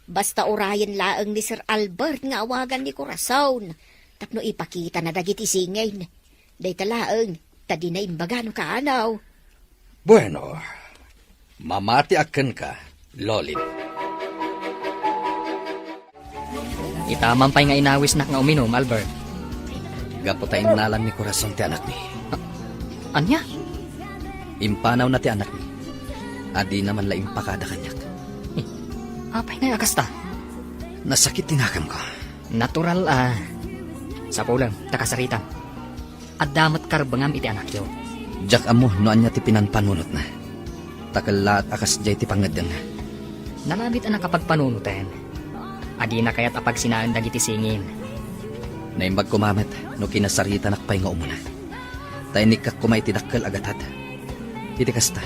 Basta urayen laeng ni Sir Albert nga awagan ni Corazon tapno ipakitana dagiti singin. Dayta laeng, ta dina imbaga no kaano. Bueno, mamatiak kenka, Lolit. Ita man pay nga inawisnak nga uminum, Albert. Gapu ta innalan ni Corazon ti anakmi. A-, ania? Impanawna ti anakmi. A dina man la impakada kaniak. Eh, apay ngay a kasta? Nasakit ti nakamko. Natural a. Sapulem, ta kasaritam. Adda met karbengam iti anakyo. Diak ammo no ania ti pinanpanunotna. Ta kellaat a kasdiay ti pangngeddengna. Nalabit a nakapagpanunoten. A dina kayat a pagsinaen dagiti singin. Naimbag koma met no kinasaritanak pay nga umuna. Ta inikkak koma iti dakkel a gatad. Iti kasta,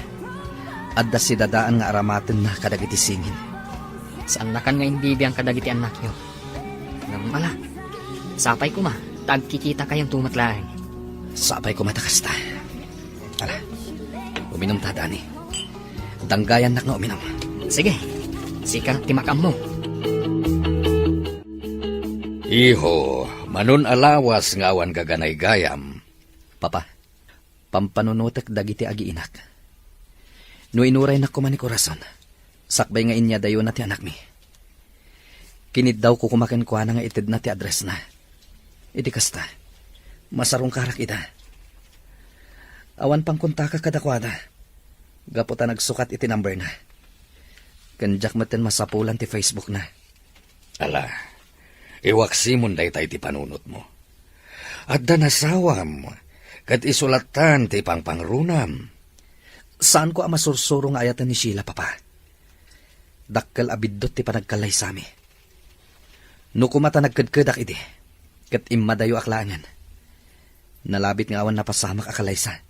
adda sidadaan nga aramatenna kadagiti singin. Saannakan nga imbibiang kadagiti annakyo. Ngem ala, sapay koma, ta agkikitakayon met laeng. Sapay koma ta kasta. Ala, uminumta, Dani. Danggayannak nga uminum. Sige, sika ti makaammo. Iho, manon a lawas nga awan gaganaygayam. Papa, pampanunotek dagiti agiinak. No inuraynak koma ni Corazon, sakbay nga inyadayona ti anakmi. Kiniddawko koma kenkuana nga itedna ti addressna. Iti kasta, masarungkarak ida. Awan pangkontakak kadakuada, gapu ta nagsukat iti numberna. Ken diak metten masapulan ti Facebookna. Ala, iwaksimon dayta iti panunotmo. Adda nasawam, ket isu lattan ti pangpangrunam. Saanko a masursuro nga ayaten ni Sheila, Papa. Dakkel a biddut ti panagkallaysami. No koma ta nagkedkedak idi, ket immadayoak laengen. Nalabit nga awan napasamak a kallaysa.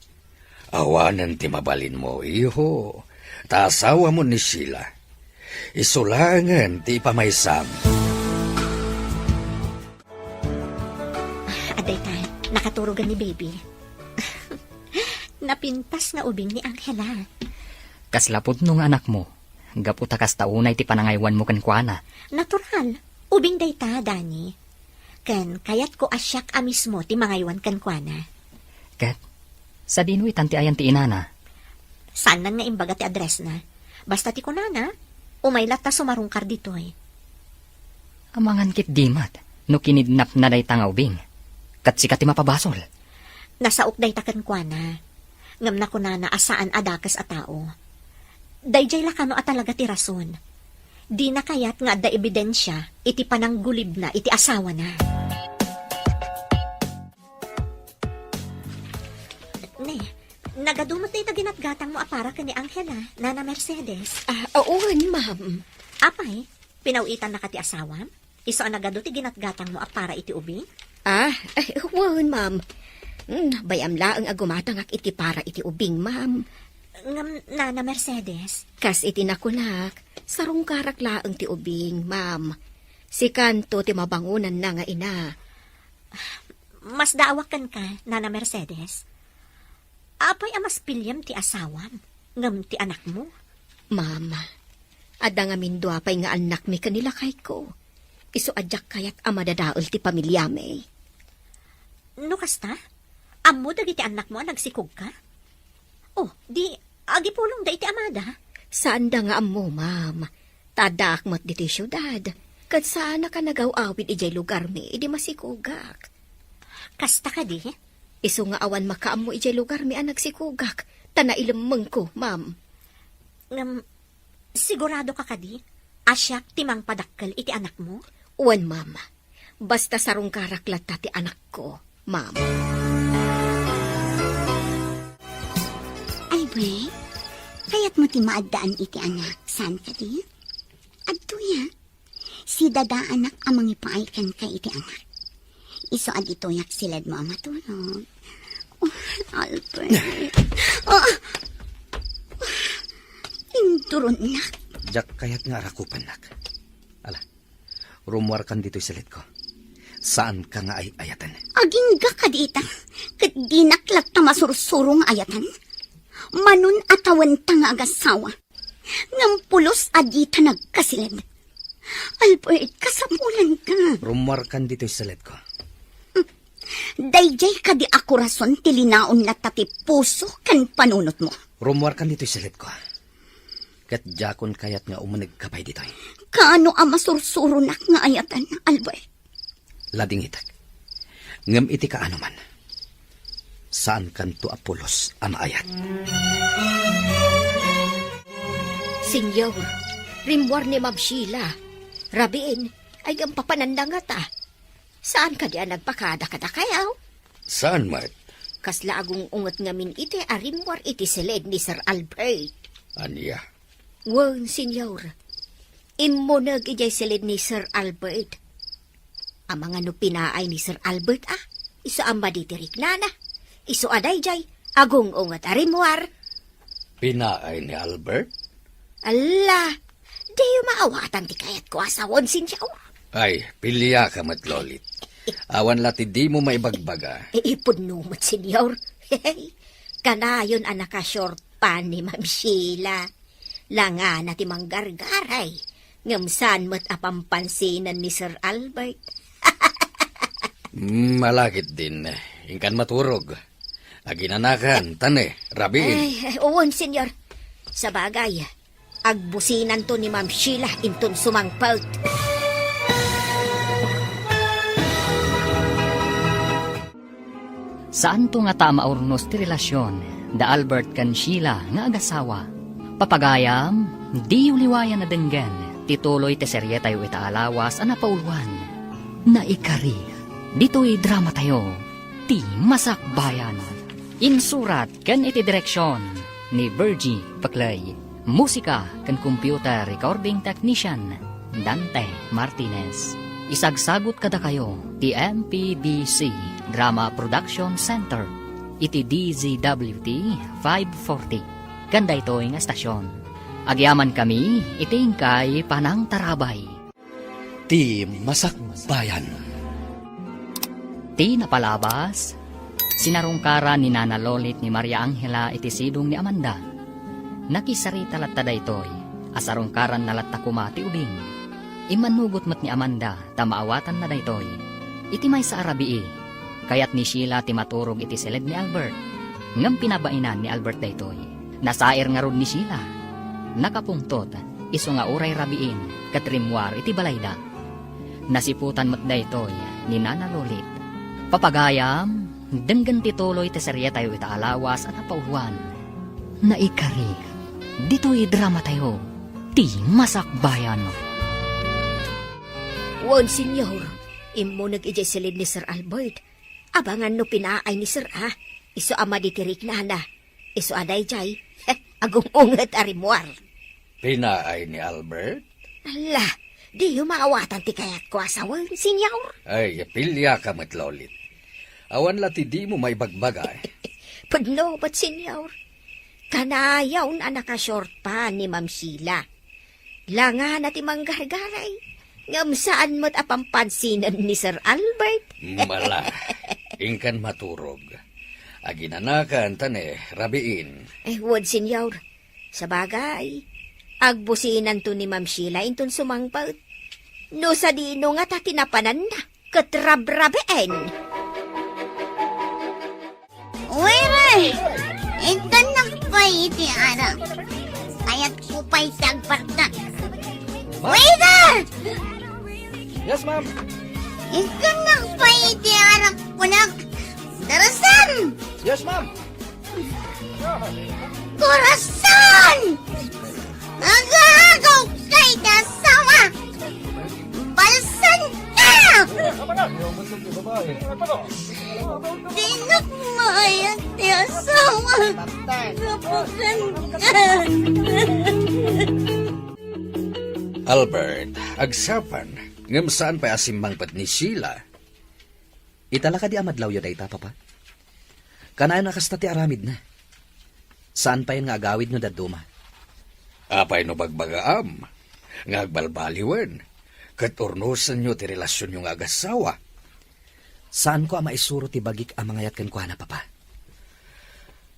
Awanen ti mabalinmo, iho. Ta asawamon ni Sheila. Isu laengen ti ipamaysam. Adayta, nakaturogen ni baby. Napintas nga ubing ni Angela. Kasla pudno nga anakmo, gapu ta kasta unay ti panangaywanmo kenkuana. Natural. Ubing dayta, Dani. Ken kayatko a siak a mismo ti mangaywan kenkuana. Ket, sadino itan ti ayan ti inana? Saannan nga imbaga ti addressna. Basta ti kunana, umay latta sumarungkar ditoy. Amangan ketdi met no kinidnapna dayta nga ubing. Ket sika ti mapabasol. Nasaok dayta kenkuana. Ngem nakunana a saan a dakes a tao. Daydiay la kano a talaga ti rason. Dina kayat nga adda ebidensia iti pananggulibna iti asawana. Ne, nagadu met dayta ginatgatangmo a para ken ni Angela, Nana Mercedes? Ah, wen, ma'am. Apay, pinaw-itannaka ti asawam? Isu a nagadu ti ginatgatangmo a para iti ubing? Ah, ay, wen, ma'am. Mm, bay-am laeng a gumatangak iti para iti ubing, ma'am. Ngem, Nana Mercedes? Kas iti nakunak, sarungkarak laeng ti ubing, ma'am. Sikanto ti mabangonanna nga ina. Masdaawak kenka, Nana Mercedes. Apay a mas piliem ti asawam, ngem ti anakmo? Mama, adda ngamin dua pay nga annakmi ken ni lakayko. Isu a diak kayat a madadael ti pamiliami. No kasta, ammo dagiti annakmo a nagsikogka? Oh, di agipulongda iti amada? Saanda nga ammo, ma'am. Ta addaak met ditoy siudad. Ket saanak a nagaw-awid idiay lugarmi idi masikogak. Kasta kadi? Isu nga awan makaammo idiay lugarmi a nagsikogak, ta nailemmengko, ma'am. Ngem, sigurado ka kadi a siak ti mangpadakkel iti anakmo? Wen, ma'am. Basta sarungkarak latta ti anakko, ma'am. Albert, kayatmo ti maaddaan iti anak, saan kadi? Adtoya, sidadaanak a mangipaay kenka iti anak. Isu a ditoyak siledmo a matulog. Oh, Albert. Oh, inturonnak. Diak kayat nga arakupannak. Ala, rummuarkan ditoy siledko. Saanka nga ay-ayaten. Agingga kadi ita, ket dinak latta masursuro nga ayaten. Manon a tawenta nga agasawa, ngem pulos a dita nagkasiled. Albert, kasapulanka. Rummuarkan ditoy siledko. Daydiay kadi a korason ti linaon latta ti puso ken panunotmo. Rummuarkan ditoy siledko. Ket diakon kayat nga umunegka pay ditoy. Kaano a masursuronak nga ayaten, Albert? Ladingitek. Ngem iti kaanoman, saankanto a pulos a maayat. Senyor, rimmuar ni Ma'am Sheila. Rabiin, ay ngem papananda ngata. Saan kadi a nagpakada kadakayo? Saan met? Kasla agung-unget ngamin iti a rimmuar iti siled ni Sir Albert. Ania? Wen, senyor. Immuneg idiay siled ni Sir Albert. Amangan no pinaay ni Sir Albert, a? Isu a madi ti riknana. Isu a daydiay, agung-unget a rimmuar. Pinaay ni Albert? Alla, diyo maawatan ti kayatko a sawen, senyor. Ay, piliaka met, Lolit. Awan la ti dimo maibagbaga. E, ipudno met, senyor. Kanayon a naka-short pants ni Ma'am Sheila. Langana ti manggargaray. Ngem saan met a pampansinan ni Sir Albert. Mm, malakit din. Inkan maturog. Aginanakan, tane, rabiin. Ay, ay, uwan, senyor. Sabagay, agbusinanto ni Ma'am Sheila inton sumangpet. Saanto ngata a maurnos ti relasion da Albert ken Sheila nga agasawa. Papagayam, diyo liwayan a denggen ti tuloy ti serietayo ita a lawas a napauluan. Naikari, ditoy dramatayo, Ti Masakbayan. Insurat ken iti direksion ni Virgie Peclay. Musika ken computer recording technician, Dante Martinez. Isagsagut kadakayo ti M P B C Drama Production Center iti D Z W T five forty ken daytoy nga estasion. Agyamankami iti inkay panangtarabay. Ti Masakbayan. Ti napalabas, sinarungkaran ni Nana Lolit ni Maria Angela iti sidong ni Amanda. Nakisarita latta daytoy a sarungkaranna latta koma ti ubing. Immanugot met ni Amanda ta maawatanna daytoy. Iti maysa a rabii, kayat ni Sheila ti maturog iti siled ni Albert. Ngem pinabainan ni Albert daytoy. Nasair ngarud ni Sheila. Nakapungtot, isu nga uray rabiin ket rimmuar iti balayda. Nasiputan met daytoy ni Nana Lolit. Papagayam, denggen ti tuloy ti serietayo ita a lawas a napauluan. Naikari, ditoy dramatayo, Ti Masakbayan. Wen, senyor, immuneg idiay siled ni Sir Albert. Abangan no pinaay ni Sir, a. Isu a madi ti riknana. Isu a daydiay, agung-unget a rimmuar. Pinaay ni Albert? Ala, diyo maawatan ti kayatko a sawen, senyor. Ay, piliaka met, Lolit. Awan la ti dimo maibagbaga, eh. Pudno met, senyor. Kanayon a naka-short pants ni Ma'am Sheila. Langana ti manggargaray, Ngem saan met a pampansinan ni Sir Albert. Mala, inkan maturog. Aginanakan ta ne, rabiin. Eh, wad, Senyor. Sabagay, agbusinanto ni Ma'am Sheila inton sumangpet. No sadino ngata ti napananna, ket rabrabien. Waiter! Ikkannak pay iti arak. Kayatko pay ti agpartak. Waiter! Yes, ma'am. Ikkannak pay iti arak, kunak. Darasan! Yes, ma'am. Corazon! Agaagaw kay da asawa! Balsan ka! Dinak maayat ti asawa! Kapukan ka! Albert, agsapa, ngem saan pay a simmangpet ni Sheila. Ita la kadi a madlawyo dayta, Papa? Kanayon a kasta ti aramidna. Saan payen nga agawid no dadduma. Apay no bagbagaam nga agbalbaliwen ket urnosenyo ti relasionyo nga agassawa? Saanko a maisuro ti bagik a mangayat kenkuana, Papa.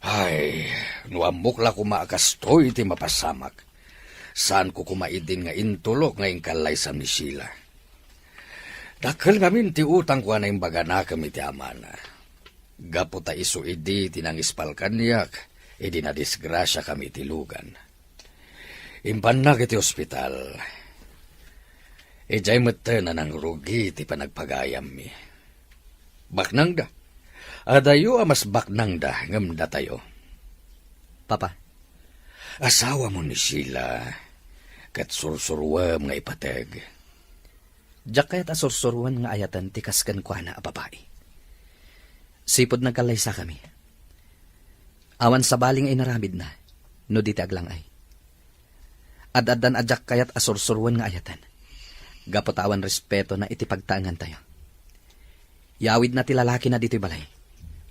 Ay, no ammok la koma a kastoy ti mapasamak, saanko koma idin nga intulok nga inkallaysam ni Sheila. Dakkel ngamin ti utangko a naimbaganakem iti amana. Gapu ta isu idi ti nangispal kaniak idi nadisgrasiakami iti lugan. Impannak iti ospital. Idiay metten a nangrugi ti panagpagayammi. Baknangda. Adayo a mas baknangda ngem datayo. Papa. Asawamo ni Sheila, ket sursuruem nga ipateg. Diak kayat a sursuroen nga ayaten ti kas kenkuana a babai. Sipud nagkallaysakami, awan sabali nga inaramidna no di ti aglang-ay. Ad-addan a diak kayat a sursuroen nga ayaten, gapu ta awan respetona iti pagtaengantayo. Yawidna ti lalakina ditoy balay,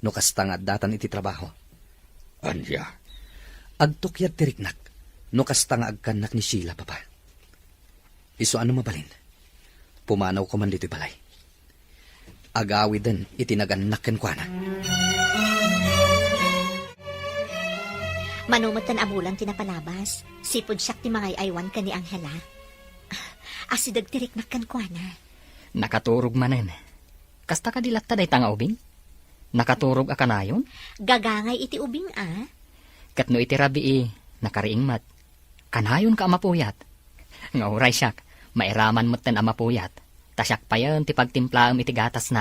no kasta nga addatan iti trabaho. Ania? Agtukyad ti riknak, no kasta nga agkannak ni Sheila, Papa. Isu a no mabalin, pumanawko man ditoy balay. Agawiden iti nagannak kenkuana. Mano metten a bulan ti napalabas, sipud siak ti mangay-aywan ken ni Angela. Asideg ti riknak kenkuana. Nakaturog manen. Kasta kadi latta dayta nga ubing? Nakaturog a kanayon? Gagangay iti ubing a. Ket no iti rabii, nakariing met. Kanayonka a mapuyat. Nga uray siak, mairaman metten a mapuyat. Ta siak payen ti pagtimplaem iti gatasna.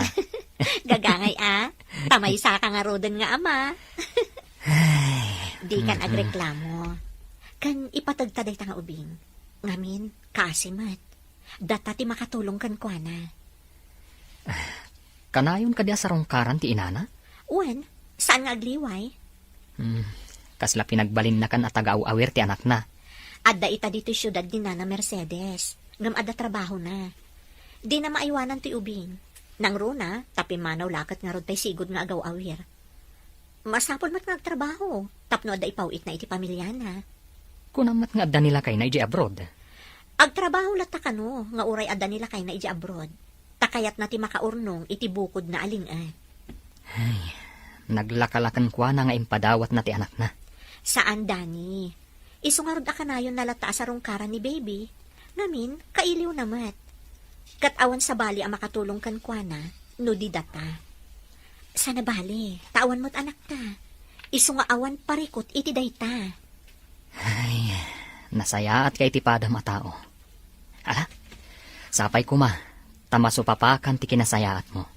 Gagangay a, ta maysaka ngaruden nga ama. Ay, dikan mhm. Agreklamo. Ken ipategta dayta nga ubing. Ngamin, kaasi met. Data ti makatulong kenkuana. Kanayon kadi a sarungkaran ti inana? Wen, saan nga agliway? Hmm, kasla pinagbalinnakan a taga-aw-awir ti anakna. Adda ita ditoy siudad ni Nana Mercedes, ngem adda trabahona. Dina maaywanan toy ubing. Nangruna, ta pimmanaw la ket ngarud pay sigud nga agaw-awir. Masapul met nga agtrabaho, tapno adda ipaw-itna iti pamiliana. Kunam met nga adda ni lakayna idiay abroad. Agtrabaho latta kano nga uray adda ni lakayna idiay abroad, ta kayatna ti makaurnong iti bukodna a ling-et. Ay, naglaka la kenkuana nga impadawatna ti anakna. Saan, Danny. Isu ngarud a kanayonna latta a sarungkaran ni baby. Ngamin, kailiwna met. Ket awan sabali a makatulong kenkuana no di data. Sana bali, ta awan met anakta. Isu nga awan parikut iti dayta. Ay, nasayaatka iti padam a tao. Ala, sapay koma, ta masupapakan ti kinasayaatmo.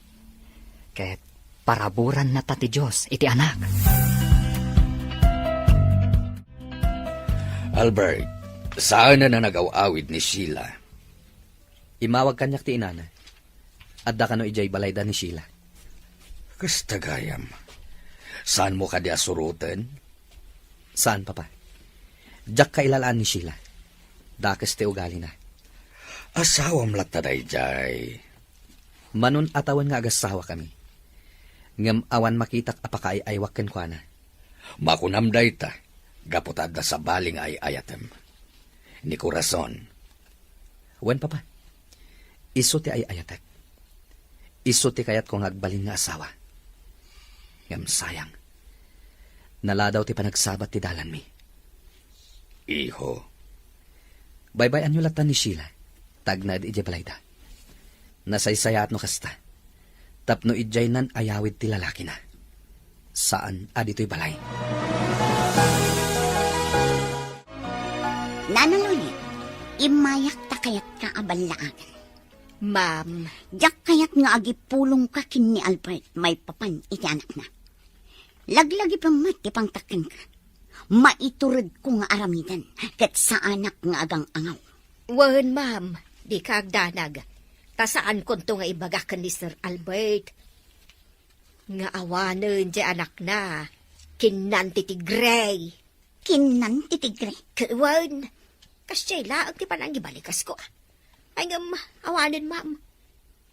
Ket paraburanna ta ti Dios iti anak. Albert, saan a nagaw-awid ni Sheila? Immawag kaniak ti inana. Adda kano idiay balayda ni Sheila. Kasta gayam. Saanmo kadi a suroten? Saan, Papa. Diak kailalaan ni Sheila. Dakes ti ugalina. Asawam latta daydiay. Manon a tawen nga agasawa kami. Ngem awan makitak a pakaay-aywak kenkuana. Makunam dayta, gapu ta adda sabali nga ay-ayatem. Ni Corazon. Wen, Papa. Isu ti ay-ayatek. Isu ti kayatko nga agbalin nga asawa. Ngem sayang, naladaw ti panagsabat ti dalanmi. Iho. Baybay-anyo latta ni Sheila, ta agnaed idiay balayda. Nasaysayaat no kasta, tapno idiay nan-ayawid ti lalakina. Saan a ditoy balay. Nana Lolit, immayak ta kayatka a ballaagan. Ma'am. Diak kayat nga agipulongka ken ni Albert maipapan iti anakna. Laglagipem met ti pangtak kenka. Maituredko nga aramiden, ket saanak nga agang-angaw. Wen, ma'am, dika agdanag. Ta saankonto nga ibaga ken ni Sir Albert nga awanen ti anakna ken nan ti tigre. Ken nan ti tigre? Wen, kasdiay laeng ti panangibalikas ko. Ay, ngem, awanen, ma'am.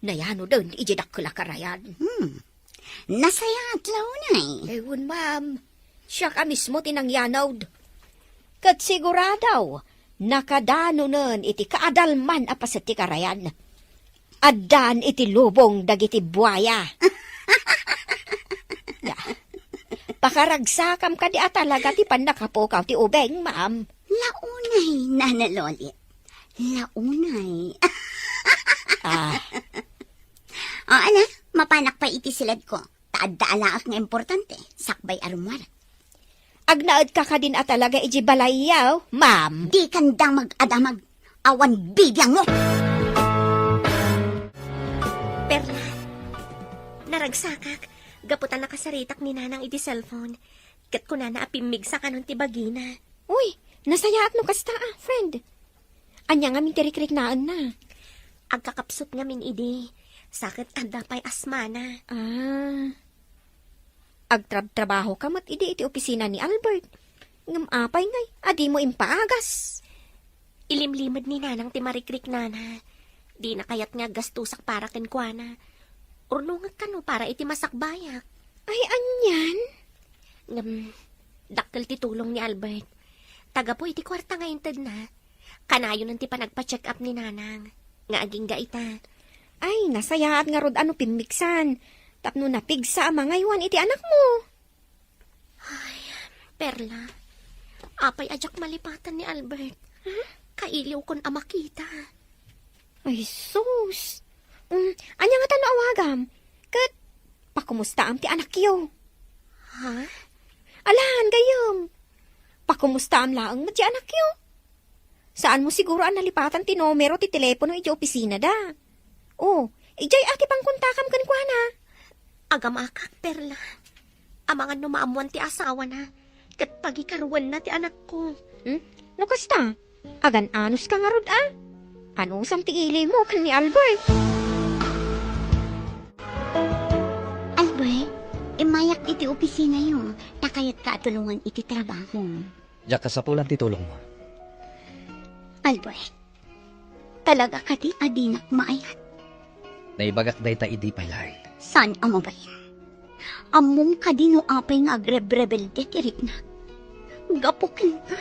Nayanoden iti dakkel a karayan. Hmm. Nasayaat la unay. Eh, wen, ma'am. Siak a mismo ti nangyanod. Ket sigurado, nakadanonen iti kaadalman a paset ti karayan. Addan iti lubong dagiti buaya. Ya. Pakaragsakam kadi a talaga ti pannakapukaw ti ubing, ma'am. Launay, Nana Lolit. Launay. Ah. O, ala, mapanak pay iti siledko. Ta adda alaak nga importante, sakbay a rummuar. Agnaedka kadin a talaga iti balayyo, ma'am? Dikan damag a damag. Awan bibiangmo. Perla, naragsakak gapu ta nakasaritak ni Nanang iti cellphone. Ket kunana a pimmigsa kanon ti bagina. Uy, nasayaat no kasta, ah, friend. Ania ngamin ti rikriknaenna? Agkakapsut ngamin idi. Sa ket adda pay asmana. Ah. Agtrabtrabahoka met idi iti opisina ni Albert. Ngem apay ngay a dimo impaagas? Ilimlimed ni Nanang ti marikriknana. Dina kayat nga gastosak para kenkuana. Urnongek kano para iti masakbayak. Ay, anian? Ngem, dakkel ti tulong ni Albert. Ta gapu iti kuarta nga intedna, kanayonen ti panagpa-check up ni Nanang nga agingga ita. Ay, nasayaat ngarud a no pimmigsan tapno napigsa a mangaywan iti anakmo. Ay, Perla, apay a diak malipatan ni Albert? Huh? Kailiwkon a makita. Ay, sus! Mm, ania ngata no awagam? Ket pakumustaam ti anakyo? Ha? Alan, gayyem. Pakumustaam laeng met ti anakyo. Saanmo siguro a nalipatan ti numero ti telepono iti opisinada. O, idiay a ti pangkontakam kenkuana. Agamakak, Perla. Amangan no maammoan ti asawana ket pagikaruenna ti anakko. Hmm? No kasta, agan-anuska ngarud a? Anusam ti ilimo ken ni Albert? Albert, immayak iti opisinayo, ta kayatka a tulongan iti trabaho. Diak kasapulan ti tulongmo. Albert, talaga kadi a dinak maayat? Naibagak dayta idi pay laeng. Saan a mabalin? Ammom kadi no apay nga agrebrebelde ti riknak? Gapu kenka.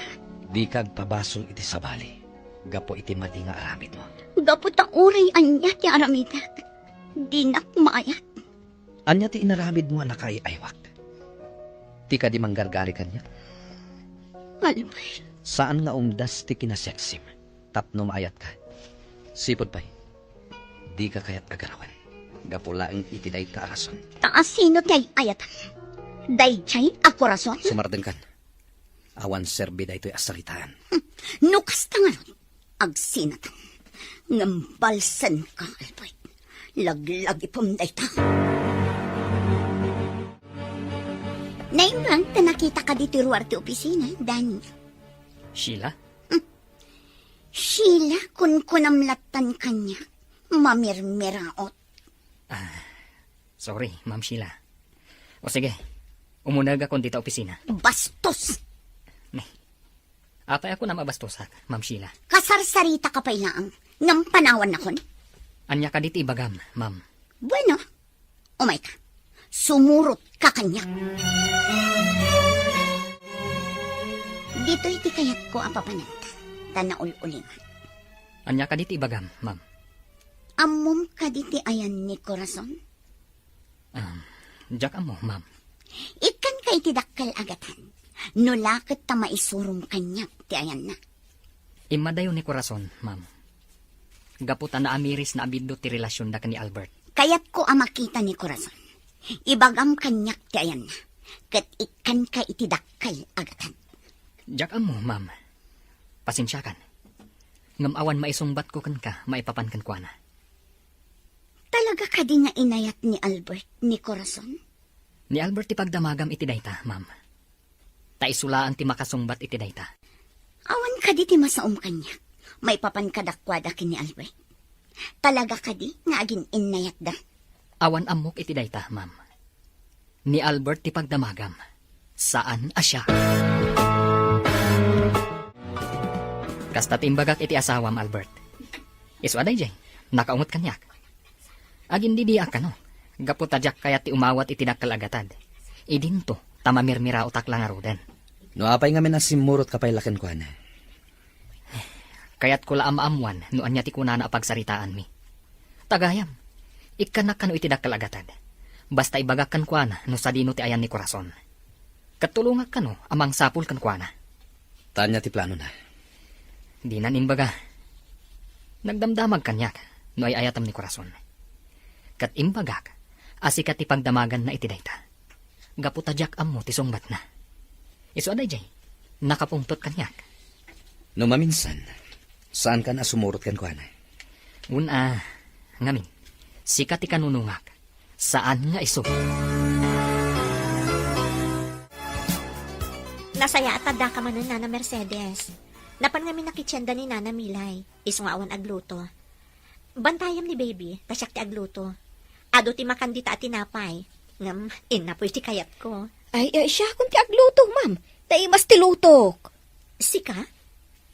Dika agpabasol iti sabali gapu iti madi nga aramidmo. Gapu ta uray ania ti aramidek, dinak maayat. Ania ti inaramidmo a nakaay-aywak? Ti kadi manggargari kaniak? Albert. Saan nga umdas ti kinasexim tapno maayatka. Sipud pay, dika kayat a garawen gapu laeng iti dayta a rason. Ta asino ti ay-ayatam? Daydiay a korason? Sumardengkan. Awan serbi daytoy a saritaan. Hmm. No kasta ngarud, agsinatam. Ngem balsenka, Albert. Laglagipem dayta. Naimbag ta nakitaka ditoy ruar ti opisina, Danny. Sheila? Hmm. Sheila, kunkunam lattan kaniak. Mamirmiraot. Ah, sorry, Ma'am Sheila. O sige, umunegakon dita opisina. Bastos! Ne. Apay a kunam a bastosak, Ma'am Sheila? Kasarsaritaka pay laeng, ngem panawannakon. Ania kadi ti ibagam, ma'am? Bueno, umayka. Sumurotka kaniak. Ditoy ti kayatko a papananta, ta naul-ulimak. Ania kadi ti ibagam, ma'am? Ammom kadi ti ayan ni Corazon? Um, diak ammo, ma'am. Ikkanka iti dakkel a gatad. No la ket ta maisurom kaniak ti ayanna. Immadayo ni Corazon, ma'am. Gapu ta naamiris na a biddut ti relasionda ken ni Albert. Kayatko a makita ni Corazon. Ibagam kaniak ti ayanna. Ket ikkanka iti dakkel a gatad. Diak ammo, ma'am. Pasensiakan. Ngem awan maisungbatko kenka maipapan kenkuana. Talaga kadi nga inayat ni Albert ni Corazon? Ni Albert ti pagdamagam iti dayta, ma'am. Ta isu laeng ti makasungbat iti dayta. Awan kadi ti masaom kaniak maipapan kadakuada ken ni Albert? Talaga kadi nga agin-innayatda? Awan ammok iti dayta, ma'am. Ni Albert ti pagdamagam. Saan a siak. Kasta ti imbagak iti asawam, Albert. Isu a daydiay, nakaunget kaniak. Agindidiak kano, gapu ta diak kayat ti umawat iti dakkel a gatad. Idinto, ta mamirmiraotak la ngaruden. No apay ngamin a simmurotka pay la kenkuana? Kayatko la a maammuan no ania ti kunana a pagsaritaanmi. Ta gayam, ikkannak kano iti dakkel a gatad. Basta ibagak kenkuana no sadino ti ayan ni Corazon. Ket tulongak kano a mangsapul kenkuana. Ta ania ti planona? Dinan imbaga. Nagdamdamag kaniak no ay-ayatam ni Corazon. Ket imbagak a sika ti pagdamaganna iti dayta. Gapu ta diak ammo ti sungbatna. Isu a daydiay, nakapungtot kaniak. No maminsan, saankan a sumurot kenkuana? Wen a, ngamin, sika ti kanunongak. Saan nga isu. Nasayaat a addaka manen, Nana Mercedes. Napan ngamin a kitienda ni Nana Milay, isu nga awan agluto. Bantayam ni baby, ta siak ti agluto. Adu ti makan dita a tinapay. Ngem, innapoy ti kayatko. Ay, eh, siakon ti agluto, ma'am. Naimas ti lutok. Sika?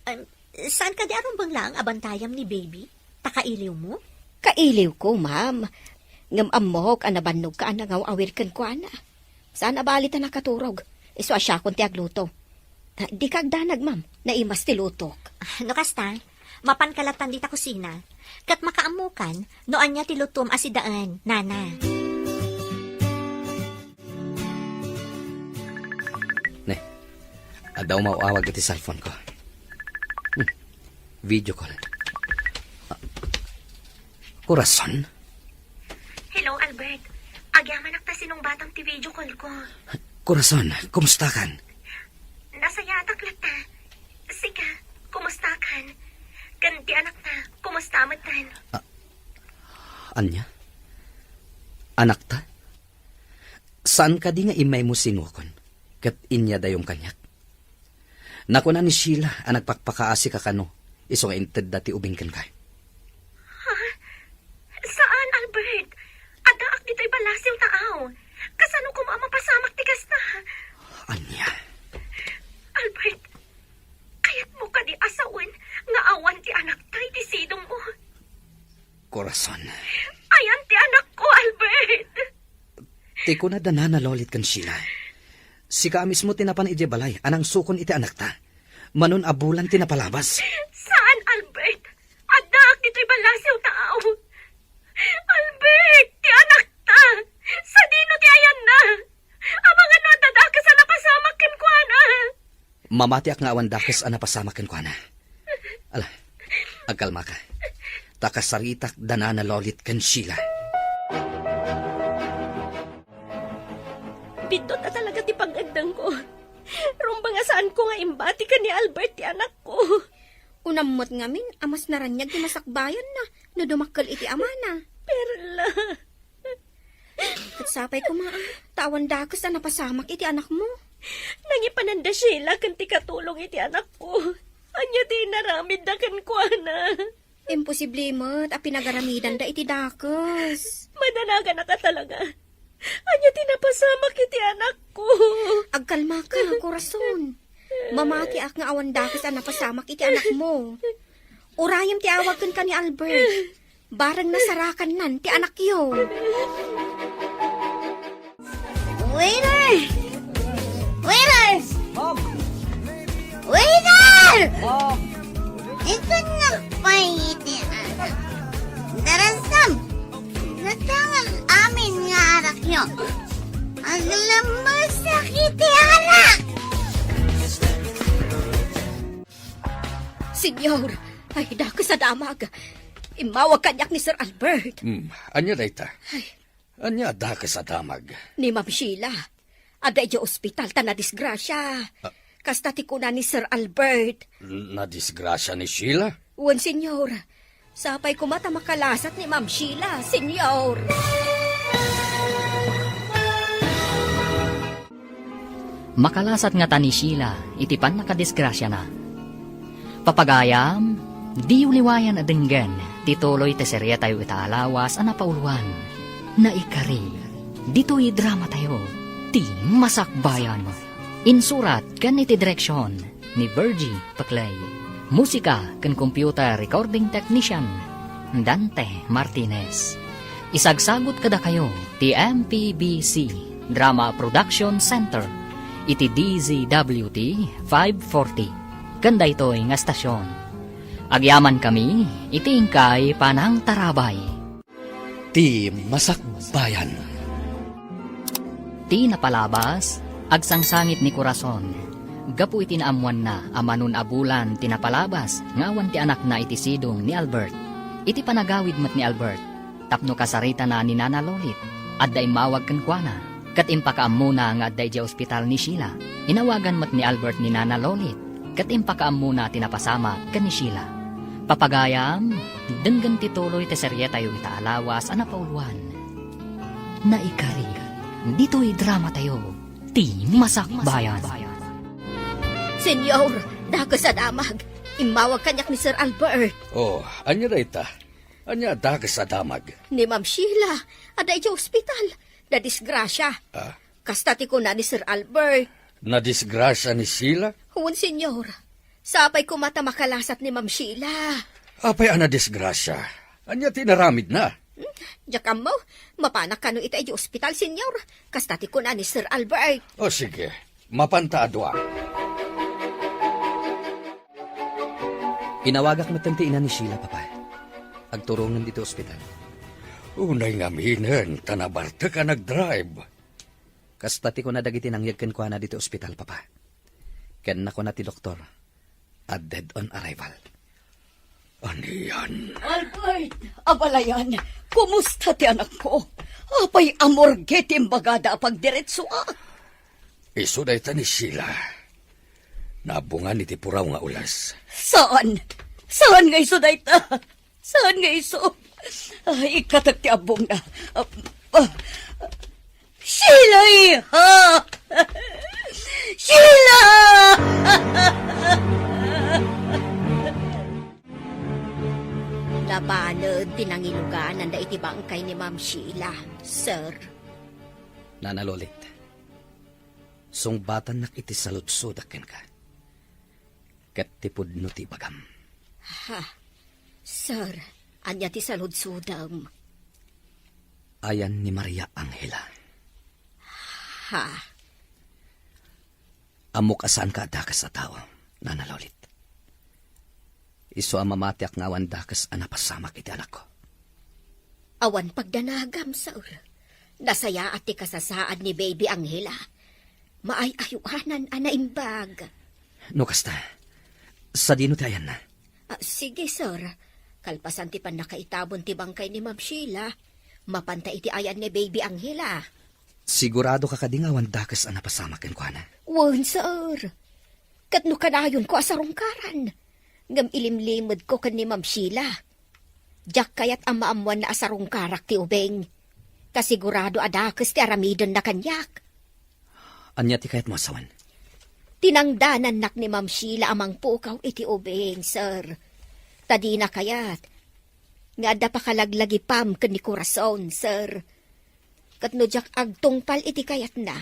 Em, saan kadi a rumbeng laeng a bantayam ni baby? Ta kailiwmo? Kailiwko, ma'am. Ngem ammok a nabannogka a nangaw-awir kenkuana. Saan a bali ta nakaturog. Isu a siakon ti agluto. Ah, dika agdanag, ma'am. Naimas ti lutok. Ah, no kasta, mapanka lattan dita kusina. Ket makaammokan no ania ti lutom a sidaen, Nana. Ne, adda umaw-awag iti cellphone ko. Hmm. Video call. Ah, Corazon? Hello, Albert. Agyamanak ta sinungbatam ti video call ko. Corazon, kumustakan? Nasayaatak latta. Sika, kumustakan? Ken ti anakta, kumusta metten? Ah, ania? Anakta? Saan kadi nga immaymo sinuakon ket inyadayom kaniak? Nakuna ni Sheila a nagpakpakaasika kano isu nga intedda ti ubing kenka. Ha? Saan, Albert? Addaak ditoy ballasiw ta aw. Kasano koma a mapasamak ti kasta? Ania? Albert, kayatmo kadi a sawen nga awan ti anakta iti sidongmo? Corazon. Ayan ti anakko, Albert! Ti kuna da Nana Lolit ken Sheila. Sika a mismo ti napan idiay balay a nangsukon iti anakta. Manon a bulan ti napalabas. Saan, Albert? Addaak ditoy ballasiw ta aw. Albert, ti anakta! Sadino ti ayanna? Amangan no adda dakes a napasamak kenkuana. Mamatiak nga awan dakes a napasamak kenkuana. Ala, agkalmaka. Ta kasaritak da Nana Lolit ken Sheila. Biddut a talaga ti pag-eddengko. Rumbeng a saanko nga imbati ken ni Albert ti anakko. Unam met ngamin a mas naraniag ti masakbayanna no dumakkel iti amana. Perla. Ket sapay koma, ah, ta awan dakes a napasamak iti anakmo. Nangipanan da Sheila ken ti katulong iti anakko. Ania ti inaramidda kenkuana? Imposible met a pinagaramidanda iti dakes. Madanaganaka talaga. Ania ti napasamak iti anakko? Agkalmaka, Corazon. Mamatiak nga awan dakes a napasamak iti anakmo. Urayem ti awag kenka ni Albert. Bareng nasarakannan ti anakyo. Waiter! Waiter! Waiter! Ikan nga pay iti anak. Daras Aglamusak iti arak! Senyor, ay, dakes a damag. Immawag kaniak ni Sir Albert. Hmm, ania dayta? Ay. Ania dakes a damag? Ni Ma'am Sheila. Adda idiay ospital ta nadisgrasia. Ah. Kasta ti kuna ni Sir Albert. Nadisgrasia ni Sheila? Wen, senyor. Sapay koma ta makalasat ni Ma'am Sheila, senyor. Makalasat ngata ni Sheila iti pannakadisgrasiana. Papagayam, diyo liwayan a denggen ti tuloy ti serietayo ita a lawas a napauluan. Naikari, ditoy dramatayo, ti Masakbayan. Insurat ken iti direksion ni Virgie Paclay. Musika ken computer recording technician, Dante Martinez. Isagsagut kadakayo ti M P B C Drama Production Center iti D Z W T five forty. Ken daytoy nga estasion, agyamankami iti inkay panangtarabay. Ti Masakbayan. Ti napalabas, agsangsangit ni Corazon. Gapu iti naammoanna a manon a bulan ti napalabas nga awan ti anakna iti sidong ni Albert. Iti panagawid met ni Albert, tapno kasaritana ni Nana Lolit, adda immawag kenkuana, ket impakaammona nga adda idiay ospital ni Sheila. Inawagan met ni Albert ni Nana Lolit, ket impakaammona ti napasamak ken ni Sheila. Papagayam, denggen ti tuloy ti serietayo ita a lawas a napauluan. Naikari, ditoy dramatayo, ti Masakbayan. Senyor, dakes a damag. Immawag kaniak ni Sir Albert. Oh, ania dayta? Ania dakes a damag? Ni Ma'am Sheila, adda idiay ospital. Nadisgrasia. Ah? Kasta ti kuna ni Sir Albert. Nadisgrasia ni Sheila? Wen, senyor. Sapay koma ta makalasat ni Ma'am Sheila. Apay a nadisgrasia? Ania ti inaramidna? Hmm? Diak ammo, mapanak kano ita idiay ospital, senyor. Kasta ti kuna ni Sir Albert. O, sige. Mapanta a dua. Inawagak metten ti ina ni Sheila, Papa. Agturongen ditoy ospital. Unay ngaminen ta nabartek a nagdrive. Kasta ti kuna dagiti nangyeg kenkuana ditoy ospital, Papa. Ken nakuna ti doktor a dead on arrival. Anian? Albert! Abalayan! Kumusta ti anakko? Apay a morgue ti imbagada a pagdiretsoak? Isu dayta ni Sheila. Nabungan iti puraw nga ules. Saan? Saan nga isu dayta? Saan nga isu? Ay, ikkatek ti abbongna. Ah, ah. Sheila, iha! Sheila! Nabanag ti nangilugananda iti bangkay ni Ma'am Sheila, sir. Nana Lolit, sungbatannak iti saludsodak kenka. Ket ti pudno ti ibagam. Ha? Sir, ania ti saludsodem? Ayan ni Maria Angela. Ha? Ammok a saanka a dakes a tao, Nana Lolit. Isu a mamatiak nga awan dakes a napasamak iti anakko. Awan pagdanagam, sir. Nasayaat ti kasasaad ni Baby Angela. Maay-ayoanan a naimbag. No kasta, sadino ti ayanna? Ah, sige, sir. Kalpasan ti pannakaitabon ti bangkay ni Ma'am Sheila, mapanta iti ayan ni Baby Angela. Sigurado ka kadi nga awan dakes a napasamak kenkuana? Wen, sir. Ket no kanayonko a sarungkaran, ngem ilimlimedko ken ni Ma'am Sheila. Diak kayat a maammoanna a sarungkarak ti ubing. Ta sigurado a dakes ti aramidenna kaniak. Ania ti kayatmo a sawen? Tinangdanannak ni Ma'am Sheila a mangpukaw iti ubing, sir. Ta dina kayat nga adda pakalaglagipam ken ni Corazon, sir. Ket no diak agtungpal iti kayatna,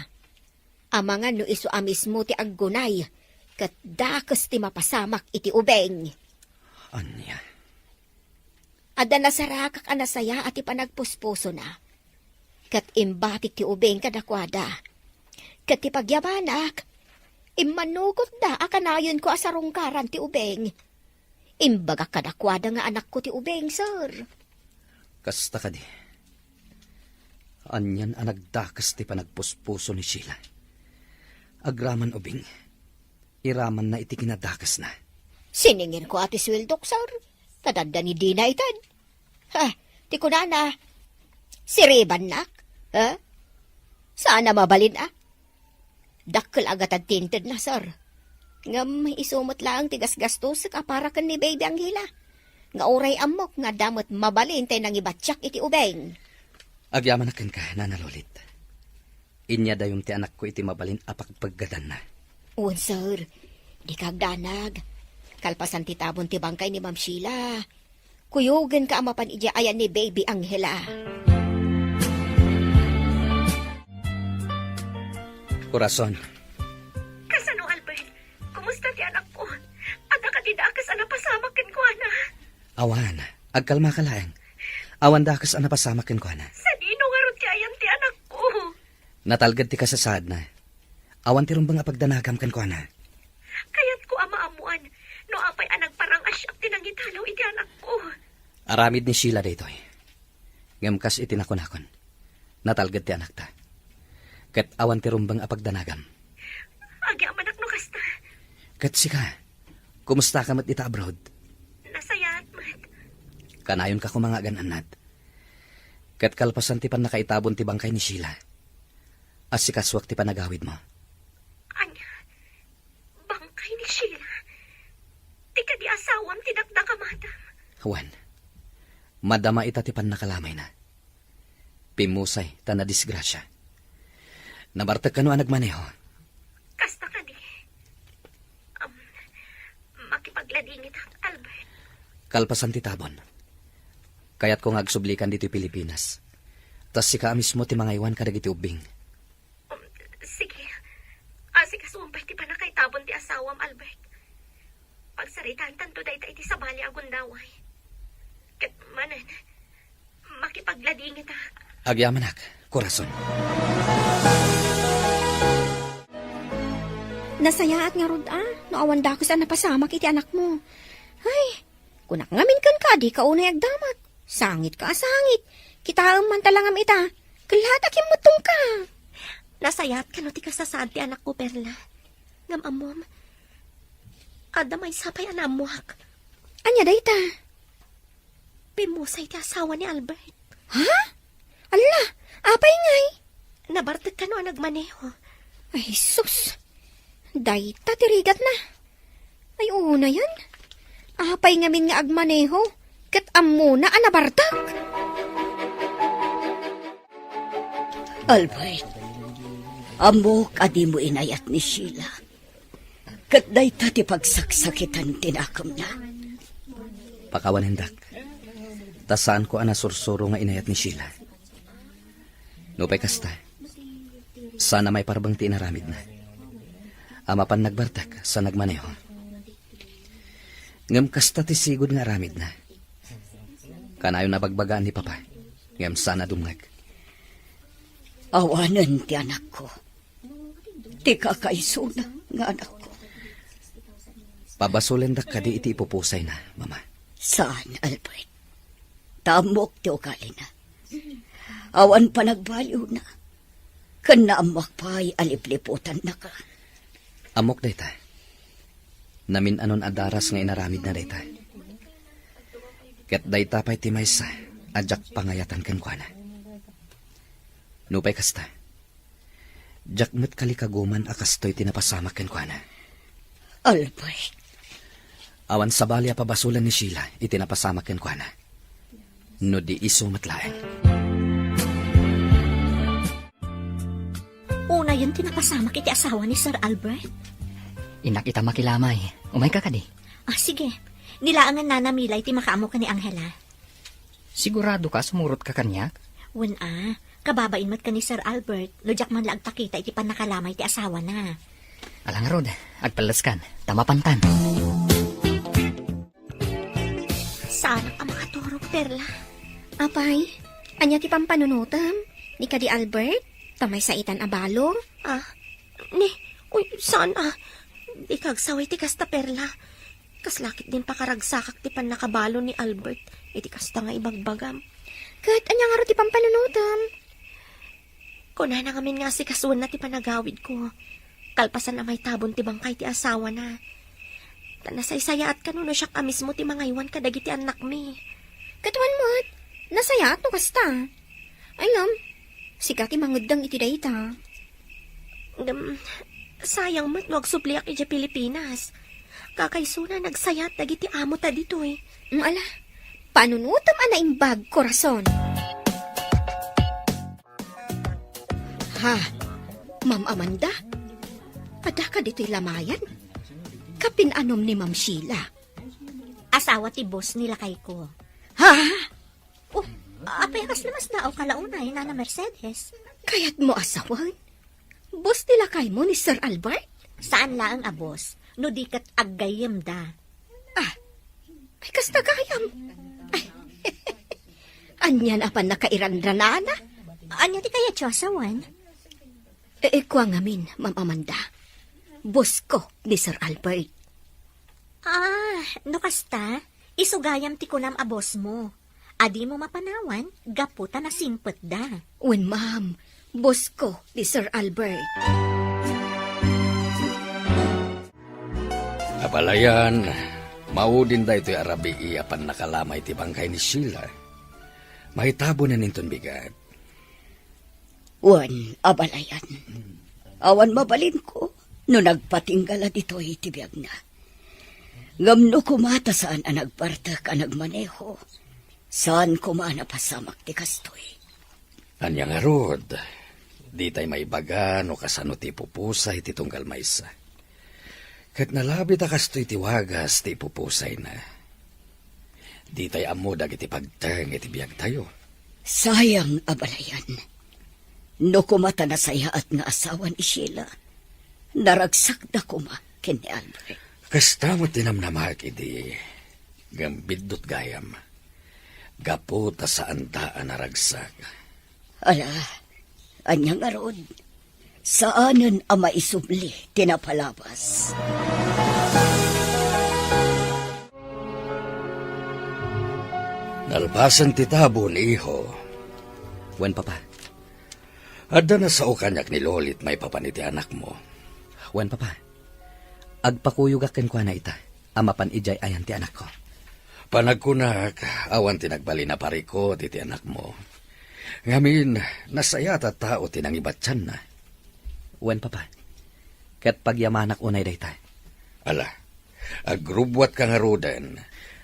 amangan no isu a mismo ti aggunay, ket dakes ti mapasamak iti ubing. Ania? Adda nasarakak a nasayaat ti panagpuspusona. Ket imbatik ti ubing kadakuada. Ket ti pagyamanak, immanugotda a kanayonko a sarungkaran ti ubing. Imbagak kadakuada nga anakko ti ubing, sir. Kasta kadi. Anian a nagdakes ti panagpuspuso ni Sheila. Agraman ubing, iramanna iti kinadakesna. Siningerko a ti sueldok, sir. Tadadda ni Dina itan. Ha, ti kunana, siribannak? Ha? Saan a mabalin, a? Dakkel a gatad ti intedna, sir. Ngem isu met laeng ti gasgastosek a para ken ni Baby Angela. Nga uray ammok nga adda met mabalin tay nangibatiak iti ubing. Agyamanak kenka, Nana Lolit. Inyadayon ti anakko iti mabalin a pagpeggadanna. Wen, sir. Dika agdanag. Kalpasan ti tabon ti bangkay ni Ma'am Sheila, kuyogenka a mapan idiay ayan ni Baby Angela. Corazon. Kasano, Albert? Kumusta ti anakko? Adda kadi dakes a napasamak kenkuana? Awan. Agkalmaka laeng. Awan dakes a napasamak kenkuana. Sadino ngarud ti ayan ti anakko? Natalged ti kasasaadna. Awan ti rumbeng a pagdanagam kenkuana. Kayatko a maammoan no apay a nagparang-asiak ti nangitalaw iti anakko. Aramid ni Sheila daytoy. Ngem kas iti nakunakon, natalged ti anakta. Ket awan ti rumbeng a pagdanagam. Agyamanak no kasta. Ket sika, kumusta ka met ita abroad? Nasayaat met. Kanayonka koma nga agan-annad. Ket kalpasan ti pannakaitabon ti bangkay ni Sheila, assikasuak ti panagawidmo. Ania? Bangkay ni Sheila? Ti kadi asawam ti dakdakamatam? Wen, madama ita ti pannakalamayna. Pimmusay ta nadisgrasia. Nabartek kano a nagmaneho? Kasta kadi. Am, makipagladingit, Albert. Kalpasan ti tabon, kayatko nga agsublikan ditoy Pilipinas. Ta sika a mismo ti mangaywan kadagiti ubbing. Um, sige. Asikasuam pay ti pannakaitabon ti asawam, Albert. Pagsaritaantanto dayta iti sabali a gundaway. Ket manen, makipagladingita. Agyamanak, Corazon. Nasayaat ngarud a, no awan dakes a napasamak iti anakmo. Ay, kunak ngamin kenka, dika unay agdamag. Sangitka a sangit. Kitaem man ta langam ita. Kellaat a kimmuttongka. Nasayaat kano ti kasasaad ti anakko, Perla. Ngem ammom, adda maysa pay a naammoak. Ania dayta? Pimmusay ti asawa ni Albert. Ha? Alla, apay ngay? Nabartek kano a nagmaneho. Ay, sus. Dayta ti rigatna. Ay, unayen. Apay ngamin nga agmaneho ket ammona a nabartek? Albert, ammok a dimo inayat ni Sheila. Ket dayta ti pagsaksakitan ti nakemna. Pakawanendak, ta saanko a nasursuro nga inayat ni Sheila. Nupay kasta, saan a maiparbeng ti inaramidna a mapan nagbartek sa nagmaneho. Ngem kasta ti sigud nga aramidna. Kanayon a bagbagaan ni Papa, ngem saan a dumngeg. Awanen ti anakko. Ti kakaisuna nga anakko. Pabasolendak kadi iti ipupusayna, Mama? Saan, Albert. Ta ammok ti ugalina. Awan panagbaliwna. Ken naammoak pay a lipliputannaka. Ammok dayta. Namin-anon a daras nga inaramidna dayta. Ket dayta pay ti maysa a diak pangayatan kenkuana. Nupay kasta, diak met kalikaguman a kastoy ti napasamak kenkuana. Albert. Awan sabali a pabasolan ni Sheila iti napasamak kenkuana. No di isu met laeng. Unayen ti napasamak iti asawa ni Sir Albert? Innak ita makilamay. Umayka kadi? Ah, sige. Ni laengen Nana Milay ti makaammo ken ni Angela. Sigurado ka a sumurot ka kaniak? Wen a, kababain met ken ni Sir Albert, no diak man la agpakita iti pannakalamay ti asawana. Ala ngarud, agpelleskan, ta mapantan. Saanak a makaturog, Perla. Apay, ania ti pampanunotem? Ni kadi Albert? Ta maysa itan a balo? Ah, ni, uy, saan a. Dika agsaway ti kasta, Perla. Kasla ketdin pakaragsakak ti pannakabalo ni Albert iti kasta nga ibagbagam. Ket ania ngarud ti pampanunotem? Kunana ngamin nga asikasuenna ti panagawidko, kalpasan a maitabon ti bangkay ti asawana. Ta nasaysayaat kano no siak a mismo ti mangaywan kadagiti annakmi. Ket wen met, nasayaat no kasta. Ay ngem, sika ti mangeddeng iti dayta. Ngem, sayang met no agsubliak idiay Pilipinas. Kakaisuna, nagsayaat dagiti amota ditoy. Mm, ala, panunotem a naimbag, korason. Ha? Ma'am Amanda? Adda ka ditoy lamayan? Kapin-anom ni Ma'am Sheila? Asawa ti boss ni lakayko. Ha? Oh, apay a kasla masdaaw ka la unay, Nana Mercedes? Kayatmo a sawen? Boss ti lakaymo ni Sir Albert? Saan laeng a boss, no di ket aggayyemda. Ah, ay, kasta gayam. Ay, ania a pannakairanranana? Ania ti kayatyo a sawen? Eh, eh, kua ngamin, Ma'am Amanda. Boss ko ni Sir Albert. Ah, no kasta, isu gayam ti kunam a boss mo. A dimo mapanawan gapu ta nasingpetda. Wen, ma'am. Boss ko ni Sir Albert. Abalayan, maudin daytoy a rabii a pannakalamay ti bangkay ni Sheila. Maitabonen inton bigat. Wen, abalayan. Awan mabalinko no nagpatingga la ditoy ti biagna. Ngem no koma ta saan a nagpartek a nagmaneho, saan koma a napasamak ti kastoy. Ania ngarud, ditay maibaga no kasano ti ipupusay ti tunggal maysa. Ket nalabit a kastoy ti wagas ti ipupusayna. Ditay ammo dagiti pagteng iti biagtayo. Sayang, abalayan. No koma ta nasayaat nga asawa ni Sheila, naragsakda koma ken ni Albert. Kasta met ti namnamak idi, ngem biddut gayam. Gapu ta saanda a naragsak. Ala, ania ngarud? Saanen a maisubli ti napalabas. Nalpasen ti tabon, iho. Wen, Papa. Adda nasao kaniak ni Lolit maipapan iti anakmo. Wen, Papa. Agpakuyogak kenkuana ita a mapan idiay ayan ti anakko. Panagkunak, awan ti nagbalin a parikut iti anakmo. Ngamin, nasayaat a tao ti nangibatianna. Wen, Papa. Ket pagyamanak unay dayta. Ala, agrubbuatka ngaruden.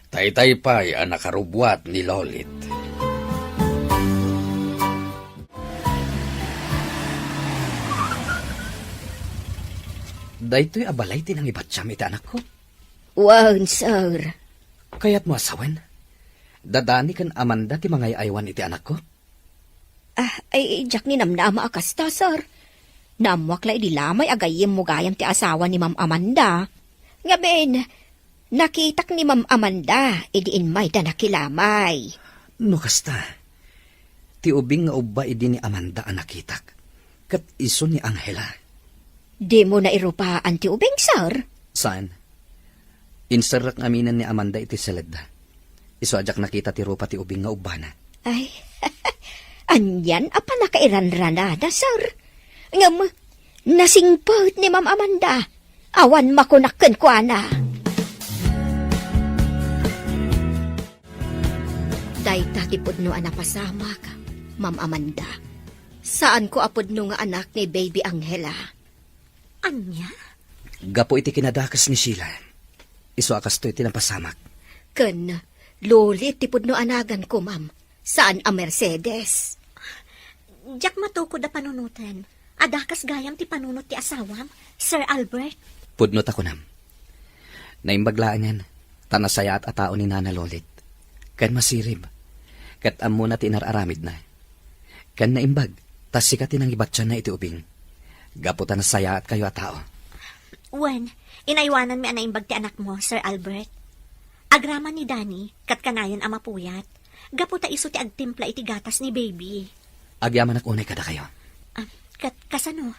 Taytay pay a nakarubbuat ni Lolit. Daytoy a balay ti nangibatiam iti anakko? Wen, sir. Kayatmo a sawen? Da Dani ken Amanda ti mangay-aywan iti anakko? Ah, ay, diak ninamnama a kasta, sir. Naammoak la idi lamay a gayyemmo gayam ti asawa ni Ma'am Amanda. Ngamin, nakitak ni Ma'am Amanda idi immayda nakilamay. No kasta, ti ubing nga ubba idi ni Amanda a nakitak, ket isu ni Angela. Dimo nairupaan ti ubing, sir? Saan? Inserrek ngaminen ni Amanda iti seledda. Isu a diak nakita ti rupa ti ubing nga ubbana. Ay, anian a pannakairanranada, sir. Ngem, nasingpet ni Ma'am Amanda. Awan makunak kenkuana. Dayta ti pudno a napasamak, Ma'am Amanda. Saanko a pudno nga anak ni Baby Angela. Ania? Gapu iti kinadakes ni Sheila. Isu a kastoy ti napasamak. Ken Lolit ti pudno a naganko, ma'am. Saan a Mercedes. Diak matukod a panunoten. Adda kas gayam ti panunot ti asawam, Sir Albert. Pudno ta kunam. Naimbag laengen, ta nasayaat a tao ni Nana Lolit. Ken masirib. Ket ammona ti inar-aramidna. Ken naimbag, ta sika ti nangibatianna iti ubing. Gapu ta nasayaatkayo a tao. Wen, inaywananmi a naimbag ti anakmo, Sir Albert. Agraman ni Danny, ket kanayon a mapuyat. Gapu ta isu ti agtimpla iti gatas ni baby. Agyamanak unay kadakayo. Ah, ket kasano?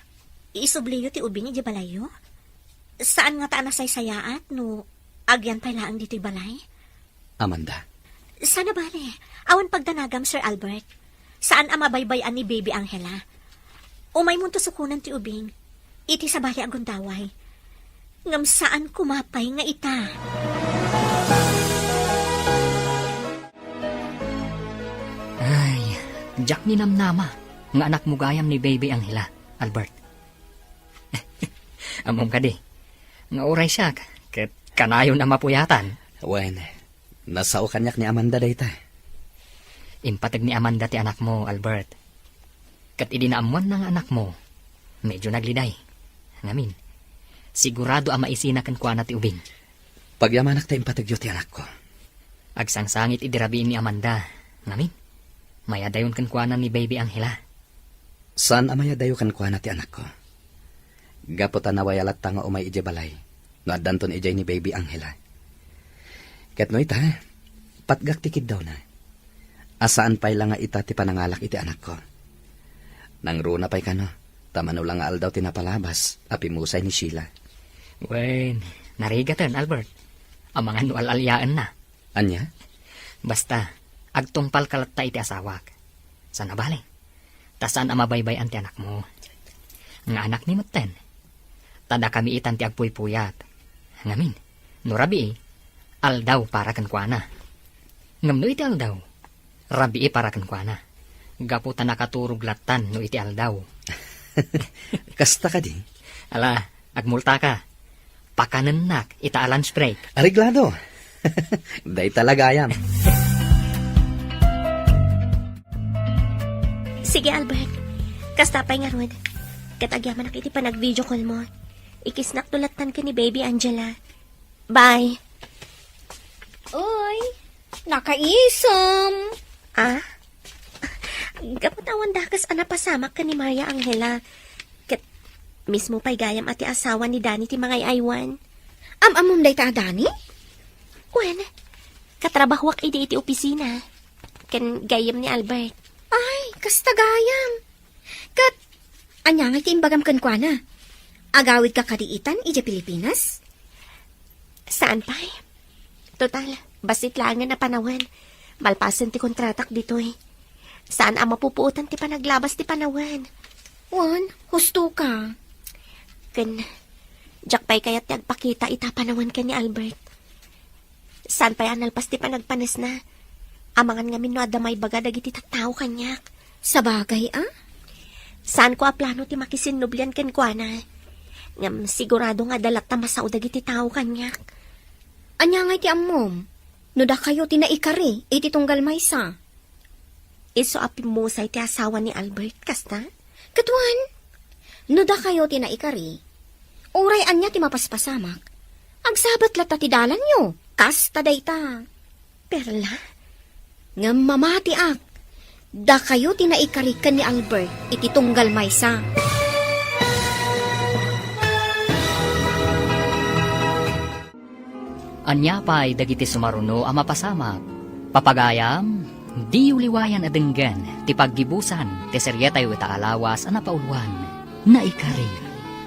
Isubliyo ti ubing idiay balayyo? Saan ngata a nasaysayaat no agyan pay laeng ditoy balay? Amanda. Sana bale, awan pagdanagam, Sir Albert. Saan a mabaybay-an ni Baby Angela. Umaymonto sukonen ti ubing iti sabali a gundaway. Ngem saan koma pay nga ita. Ay, diak ninamnama nga anakmo gayam ni Baby Angela, Albert. Ammom kadi, nga uray siak, ket kanayon a mapuyatan. Wen, nasao kaniak ni Amanda dayta. Impateg ni Amanda ti anakmo, Albert. Ket idi naammoanna nga anakmo, medyo nagliday. Ngamin, sigurado a maisina kenkuana ti ubing. Pagyamanak ta impategyo ti anakko. Agsangsangit idi rabii ni Amanda. Ngamin, mayadayon kenkuana ni Baby Angela. Saan a mayadayo kenkuana ti anakko. Gapu ta nawaya latta nga umay idiay balay, no addanton idiay ni Baby Angela. Ket no ita, patgak ti kiddawna. A saan pay la nga ita ti panangalak iti anakko. Nangruna pay kano, ta mano la nga aldaw ti napalabas a pimmusay ni Sheila. Wen, narigaten, Albert. Amangan no al-aliaenna. Ania? Basta, agtungpalka latta iti asawak. Sana bale. Ta saan a mabaybay-an ti anakmo. Nga anakmi metten. Ta dakami itan ti agpuypuyat. Ngamin, no rabii, aldaw para kenkuana. Ngem no iti aldaw, rabii para kenkuana. Gapu ta nakaturog lattan no iti aldaw. Kasta kadi? Ala, agmultaka. Pakanennak ita a lunch break. Areglado. Dayta la gayam. Sige, Albert. Kasta pay ngarud. Ket agyamanak iti panag-video call mo. Ikisnak no lattan ken ni Baby Angela. Bye. Uy, nakaisem. Ah? Gapu ta awan dakes a napasamak ken ni Maria Angela. Ket mismo pay gayam a ti asawa ni Danny ti mangay-aywan. Am-ammom dayta a Danny? Wen, katrabahoak idi iti opisina. Ken gayyem ni Albert. Ay, kasta gayam. Ket, ania ngay ti imbagam kenkuana? Agawidka kadi itan idiay Pilipinas? Saan pay. Total, bassit laengen a panawen. Malpasen ti kontratak ditoy. Saan a mapupuotan ti panaglabas ti panawen. Wen, husto ka. Ken, diak pay kayat ti agpakita ita panawen ken ni Albert. Saan pay a nalpas ti panagpanesna. Amangan ngamin no adda maibaga dagiti tattao kaniak. Sabagay a? Saanko a plano ti makisinnublian kenkuana. Ngem sigurado nga adda latta masao dagiti tao kaniak. Ania ngay ti ammom? No dakayo ti naikari iti tunggal maysa? Isu a pimmusay ti asawa ni Albert, kasta? Ket wen, no dakayo ti naikari, uray ania ti mapaspasamak, agsabat latta ti dalanyo, kasta dayta. Perla? Ngem mamatiak, dakayo ti naikari ken ni Albert iti tunggal maysa. Ania pay dagiti sumaruno a mapasamak? Papagayam, diyo liwayan a denggen ti paggibusan ti serietayo ita a lawas a napauluan, Naikari.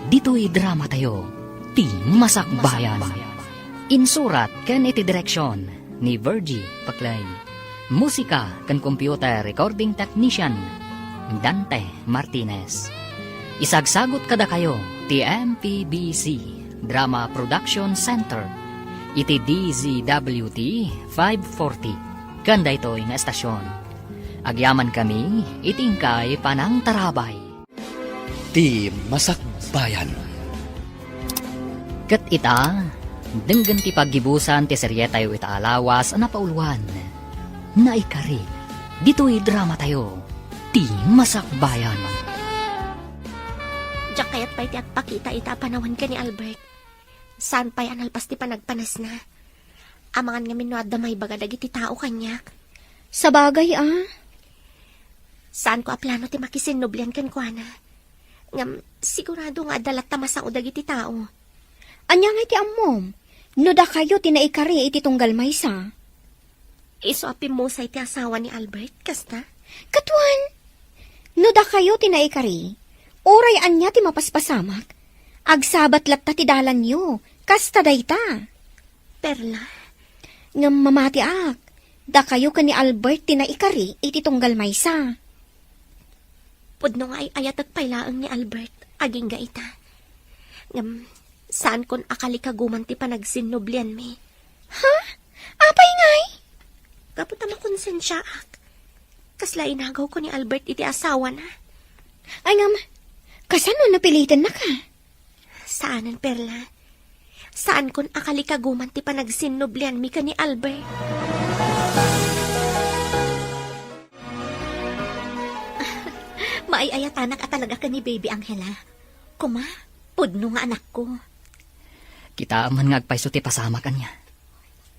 Ditoy dramatayo, Ti Masakbayan. Insurat ken iti direksion ni Virgie Paclay. Musika ken computer recording technician, Dante Martinez. Isagsagut kadakayo ti M P B C Drama Production Center iti D Z W T five forty ken daytoy nga estasion. Agyamankami iti inkay panangtarabay. Ti Masakbayan. Ket ita, denggen ti paggibusan ti serietayo ita a lawas a napauluan, Naikari. Ditoy dramatayo, Ti Masakbayan. Diak kayat pay ti agpakita ita a panawen ken ni Albert. Saan pay a nalpas ti panagpanesna. Amangan ngamin no adda maibaga dagiti tao kaniak. Sabagay a. Saanko a plano ti makisinnublian kenkuana. Ngem sigurado nga adda latta masao dagiti tao. Ania ngay ti ammom? No dakayo ti naikari iti tunggal maysa? Isu a pimmusay ti asawa ni Albert, kasta? Ket wen, no dakayo ti naikari, uray ania ti mapaspasamak, agsabat latta ti dalanyo, kasta dayta. Perla? Ngem mamatiak, dakayo ken ni Albert ti naikari iti tunggal maysa. Pudno nga ay-ayatek pay laeng ni Albert, agingga ita. Ngem, saankon a kalikaguman ti panagsinnublianmi. Ha? Apay ngay? Gapu ta makonsensiaak. Kasla inagawko ni Albert iti asawana. Ay ngem, kasano napilitennaka? Saanen, Perla. Saankon a kalikaguman ti panagsinnublianmi ken ni Albert. Maay-ayatanak a talaga ken ni Baby Angela. Koma, pudno nga anakko. Kitaem man nga agpayso ti pasamak, ania.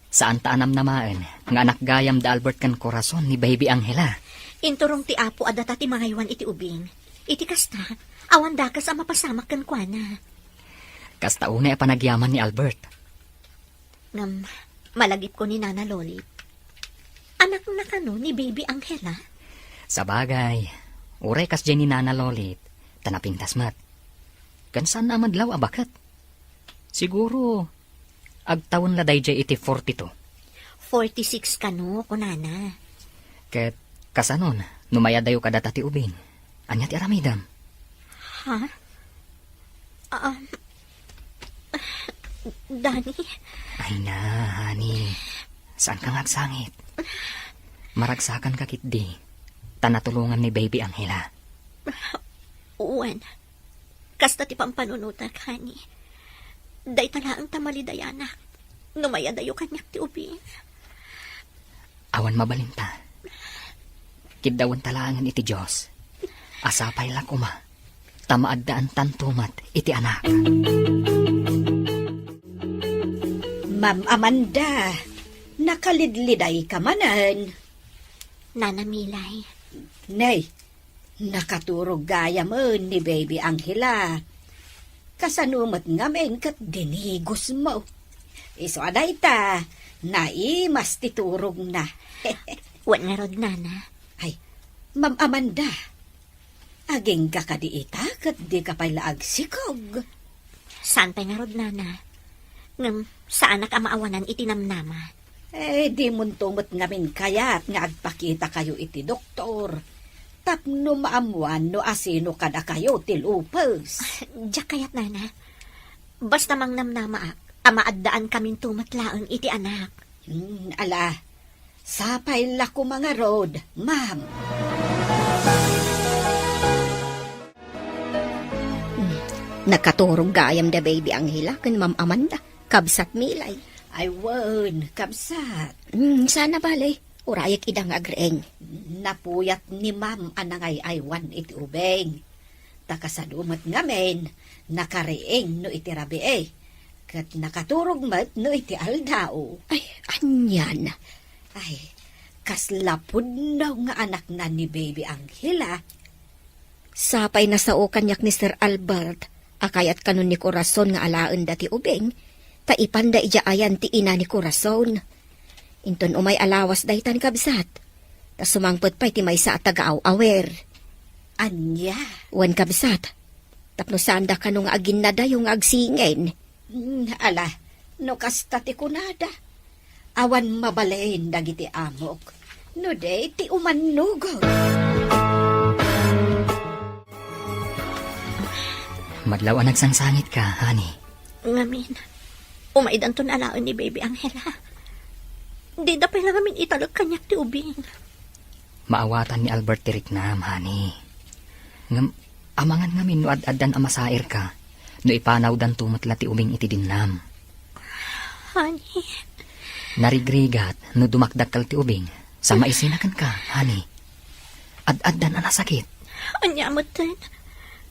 Saan ta a namnamaen nga anak gayam da Albert ken Corazon ni Baby Angela. Inturong ti Apo a data ti mangaywan iti ubing. Iti kasta, awan dakes a mapasamak kenkuana. Kasta unay a panagyaman ni Albert. Ngem, malagipko ni Nana Lolit. Anakna kano ni Baby Angela? Sabagay, uray kasdiay ni Nana Lolit, ta napintas met. Ken saan a madlaw a baket. Siguro, agtawen la daydiay iti forty-two. Forty-six kano, kunana. Ket, kasanon, no mayadayo kadata ti ubing? Ania ti aramidem? Ha? Um, Danny? Ay na, honey. Saanka nga agsangit? Maragsakanka ketdi. Ta natulongan ni Baby Angela. Wen, kasta ti pampanunotak, honey. Dayta laeng ta malidayanak no mayadayo kaniak ti ubing. Awan mabalinta. Kiddawenta laengen iti Dios. A sapay la koma ta maaddaantanto met iti anak. Ma'am Amanda, nakalidlidayka manen. Nana Milay. Nay, nakaturog gayamen ni Baby Angela. Kasano met ngamin ket dinigosmo? Isu a dayta, naimas ti turogna. Wen ngarud, Nana. Ay, Ma'am Amanda, agingga kadi ita ket dika pay la agsikog? Saan pay ngarud, Nana. Ngem, saanak a maawanan iti namnama. Eh, dimonto met ngamin kayat nga agpakitakayo iti doktor tapno maammoan no asino kadakayo ti lupes. Diak kayat, Nana. Basta mangnamnamaak a maaddaankaminto met laeng iti anak. Hmm, ala, sapay la koma ngarud, ma'am. Hmm, nakaturog gayam da Baby Angela ken Ma'am Amanda. Kabsat, Milay. Ay wen, kabsat. Hmm, saan a bale, urayek ida nga agriing. Napuyat ni Ma'am a nangay-aywan iti ubing. Ta kasano met ngamin, nakariing no iti rabii, ket nakaturog met no iti aldaw. Ay, anian? Ay, kasla pudno nga anakna ni Baby Angela. Sapay nasao kaniak ni Sir Albert a kayat kanon ni Corazon nga alaenda ti ubing, ta ipanda idiay ayan ti ina ni Corazon. Inton umay a lawas daytan, kabsat, ta sumangpet pay ti maysa a taga-aw-awer. Ania? Wen, kabsat, tapno saanda kano nga aginnadayo nga agsingin. Hmm, ala, no kasta ti kunada, awan mabalin dagiti amok no di ti umannugod. Madlaw a nagsangsangitka, honey. Ngamin, umaydanton alaen ni Baby Angela. Dida pay la ngamin italek kaniak ti ubing. Maawatan ni Albert ti riknam, honey. Ngem, amangan ngamin no ad-addan a masairka, no ipanawdanto met la ti ubing iti dinnam. Honey. Narigrigat no dumakdakkel ti ubing, sa maisina kenka, honey. Ad-addan a nasakit. Ania metten?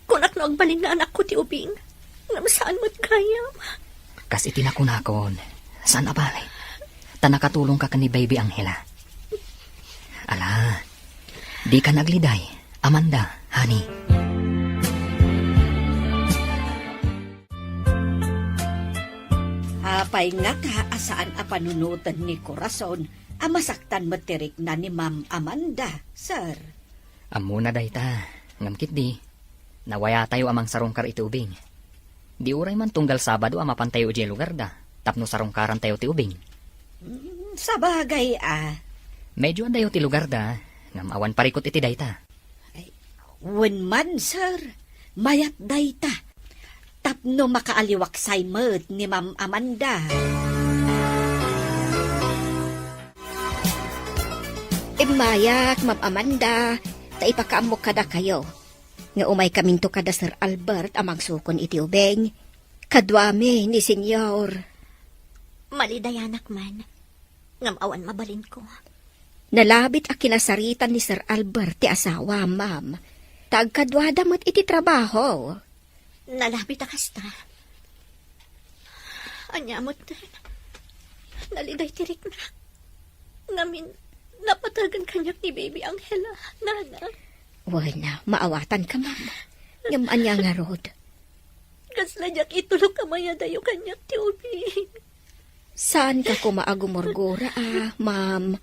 Kunak no agbalin nga anakko ti ubing. Ngem saan met gayam. Kas iti nakunakon, saan a bale. Ta nakatulongka ken ni Baby Angela. Ala, dika naagliday, Amanda, honey. Apay ngata a saan a panunoten ni Corazon a masaktan met ti rikna ni Ma'am Amanda, sir? Ammona dayta, ngem ketdi, nawayatayo a mangsarungkar iti ubing. Di uray man tunggal Sabado a mapantayo idiay lugarda tapno sarungkarantayo ti ubing. Mm, sabagay a. Medyo adayo ti lugarda, ngem awan parikut iti dayta. Ay, Wen man, sir, mayat dayta. Tapno makaaliwaksay met ni Ma'am Amanda. Immayak, Ma'am Amanda, ta ipakaammok kadakayo nga umaykaminto kada Sir Albert a mangsukon iti ubing. Kaduami ni Senyor. Malidayanak man, ngem awan mabalinko. Nalabit a kinasaritan ni Sir Albert ti asawa, ma'am. Ta agkaduada met iti trabaho. Nalabit a kasta. Ania met, naliday ti riknak. Ngamin, napategen kaniak ni Baby Angela, nana. Wen, maawatanka, ma'am. Ngem ania ngarud? Kasla diak itulok a mayadayo kaniak ti ubing. Saanka koma a gumurgura, a, ma'am.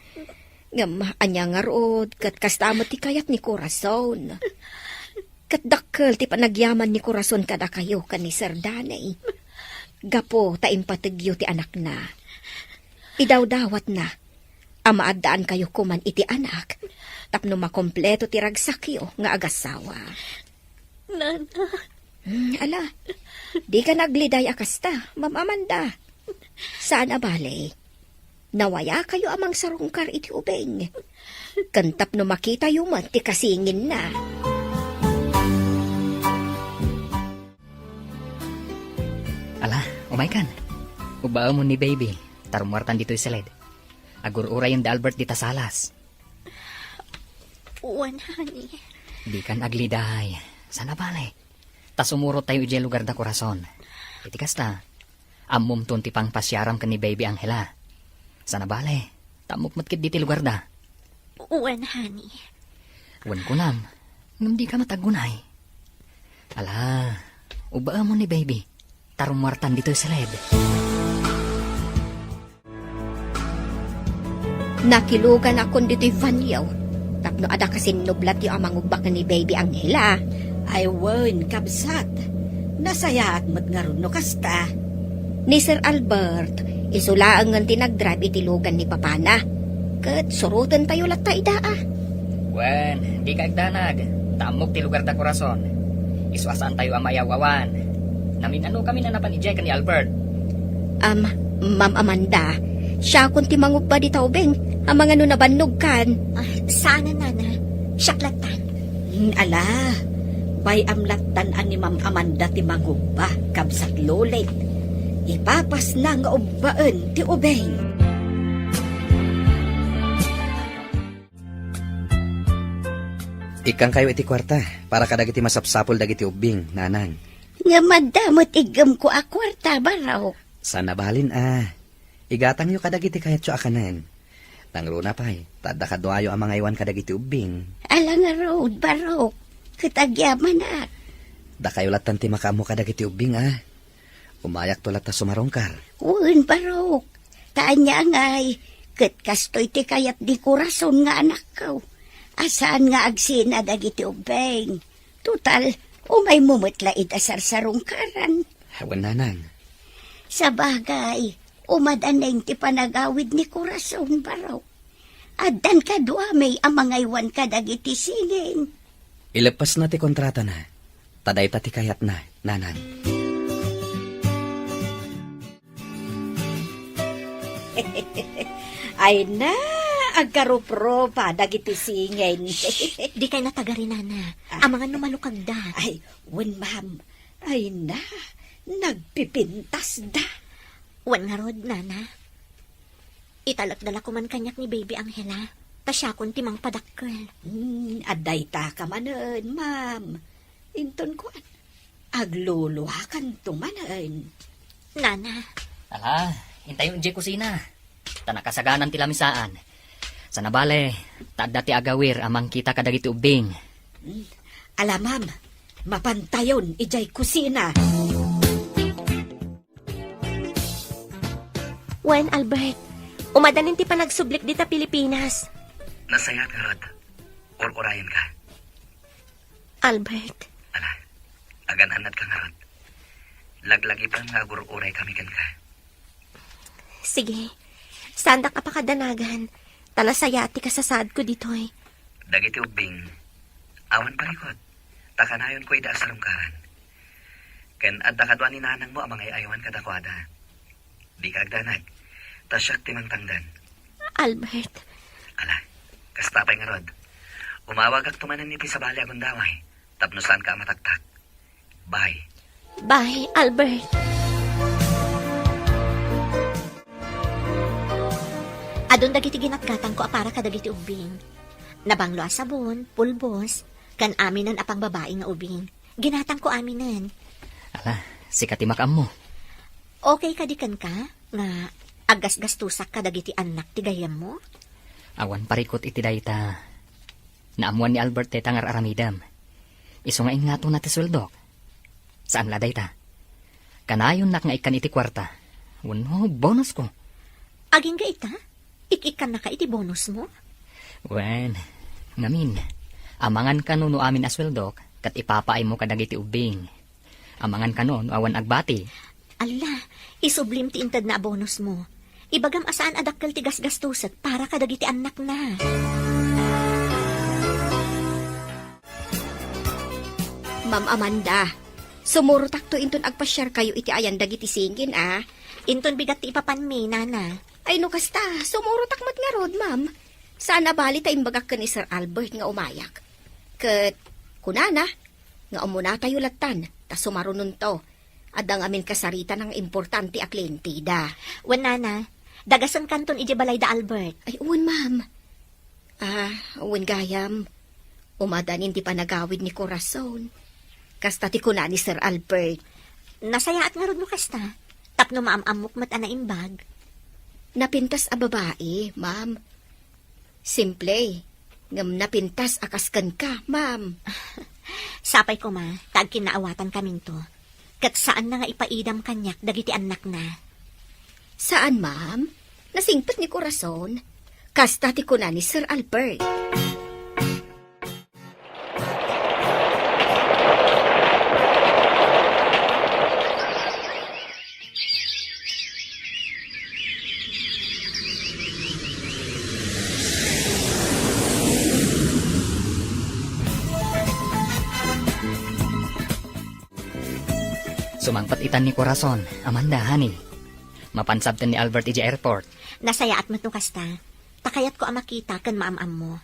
Ngem ania ngarud, ket kasta met ti kayat ni Corazon. Ket dakkel ti panagyaman ni Corazon kadakayo ken ni Sir Danny. Gapu ta impategyo ti anakna. Idawdawatna a maaddaankayo koman iti anak tapno makompleto ti ragsakyo nga agasawa. Nana. Hmm, ala, dika nagliday a kasta, Ma'am Amanda. Saan a bale, nawayakayo a mangsarungkar iti ubing. Ken tapno makitayo met ti kasinginna. Ala, umaykan. Ubbaemon ni Baby, ta rummuartan ditoy siled. Agur-urayen da Albert dita salas. Wen, honey. Dikan agliday. Saan a bale. Ta sumurot tayo idiay lugar da Corazon. Iti kasta, ammomton ti pangpasiaram ken ni Baby Angela. Saan a bale, ta ammok met ketdi ti lugar da. Wen, honey. Wen kunam, ngem dika met aggunay. Ala, ubbaemon ni Baby. Ta rummuartan ditoy siled. Nakiluganakon ditoy vanyo tapno adda kasinnublatyo a mangubba ken ni Baby Angela. Ay wen, kabsat. Nasayaat met ngarud no kasta. Ni Sir Albert, isu laengen ti nagdrive iti lugan ni papana. Ket surotentayo latta ida, a. Wen, dika agdanag. Ta ammok ti lugar da Corazon. Isu a saantayo a mayaw-awan. Namin-anokamin a napan idiay ken ni Albert. Am, Ma'am Amanda, siakon ti mangubba dita ubing. Amangan no nabannogkan. Ah, saan a, nana. Siak lattan. Hmm, ala, bay-am lattan a ni Ma'am Amanda ti mangubba, kabsat Lolit. Ipapasna nga ubbaen ti ubing. Ikkankayo iti kuarta para kadagiti masapsapul dagiti ubbing, nanang. Ngem adda met iggemko a kuarta, Barok. Saan a balin a. Igatangyo kadagiti kayatyo a kanen. Nangruna pay, ta adda kaduayo a mangaywan kadagiti ubbing. Ala ngarud, Barok, ket agyamanak. Dakayo lattan ti makaammo kadagiti ubbing, a. Umayakto latta sumarungkar. Wen, Barok. Ta ania ngay, ket kastoy ti kayat ni Corazon nga anakko. A saan nga agsina dagiti ubbing. Total, umaymo met la ida sarsarungkaran. Wen, nanang. Sabagay, umadaneng ti panagawid ni Corazon, Barok. Addan kaduami a mangaywan kadagiti singin. Ileppasna ti kontratana. Ta dayta ti kayatna, nanang. Ay na, agkarupropa dagiti singin. Shh! Dikay natagari, nana. Ah. Amangan no malukagda. Ay, wen, ma'am. Ay na, nagpipintasda. Wen ngarud, nana. Italekda la koman kaniak ni Baby Angela, ta siakon ti mangpadakkel. Hmm, adda ita ka manen, ma'am. Inton kuan, agluluakanto manen. Nana. Ala, intayo idiay kusina. Ta nakasaganan ti lamisaan. Saan a bale, ta adda ti agawir a mangkita kadagiti ubbing. Hmm. Ala, ma'am, mapantayon idiay kusina. Wen, Albert, umadanin ti panagsublik dita Pilipinas. Nasayaat ngarud. Ur-urayenka. Albert. Ala, agan-annadka ngarud. Laglagipen nga agur-uraykami kenka. Sige. Saandak a pakadanagan, ta nasayaat ti kasasaadko ditoy. Dagiti ubbing, awan parikut. ta kanayonko ida a salungkaran. Ken adda kadua ni nanangmo a mangay-ayawan kadakuada. Dika agdanag, ta siak ti mangtangdan. Albert. Ala, kasta pay ngarud. Umawagakto manen iti sabali a gundaway, tapno saanka a mataktak. Bye. Bye, Albert. Adun dagiti ginatgatangko a para kadagiti ubbing. Nabanglo a sabon, pulbos, ken aminen a pangbabai nga ubing. Ginatangko aminen. Ala, sika ti makaammo. Okay kadi kenka nga aggasgastusak kadagiti annak ti gayyemmo? Awan parikut iti dayta. Naammuan ni Albert dayta nga ar-aramidem. Isu nga ingatona ti sueldok. Saan la dayta. Kanayonnak nga ikkan iti kuarta. Wenno bonusko. Agingga ita? Ik-ikkannaka iti bonusmo? Wen, ngamin, amangan kano no amin a sueldok, ket ipapaaymo kadagiti ubbing. Amangan kano no awan agbati. Alla, isublim ti intedna a bonusmo. Ibagam a saan a dakkel ti gasgastusek para kadagiti annakna. Ma'am Amanda, sumurotakto inton agpasiarkayo iti ayan dagiti singin, a? Inton bigat ti ipapanmi, nana. Ay, no kasta, sumurotak met ngarud, ma'am. Saan a bali ta imbagak ken ni Sir Albert nga umayak. Ket kunana nga umunatayo lattan, ta sumarunonto. Adda ngamin kasarita nga importante a klienteda. Wen, nana, dagasenkanton idiay balay da Albert. Ay, wen, ma'am. Ah, wen gayam. Umadanin ti panagawid ni Corazon. Kasta ti kuna ni Sir Albert. Nasayaat ngarud no kasta. Tapno maam-ammok met a naimbag. Napintas a babai, ma'am. Simple, ngem napintas a kas kenka, ma'am. Sapay koma, ta agkinnaawatan kaminto. Ket saanna nga ipaidam kaniak dagiti annakna. Saan, ma'am? Nasingpet ni Corazon. Kasta ti kuna ni Sir Albert. Sumangpet itan ni Corazon, Amanda, honey. Mapan sabten ni Albert idiay airport. Nasayaat met no kasta. Ta kayatko a makita ken maam-ammo.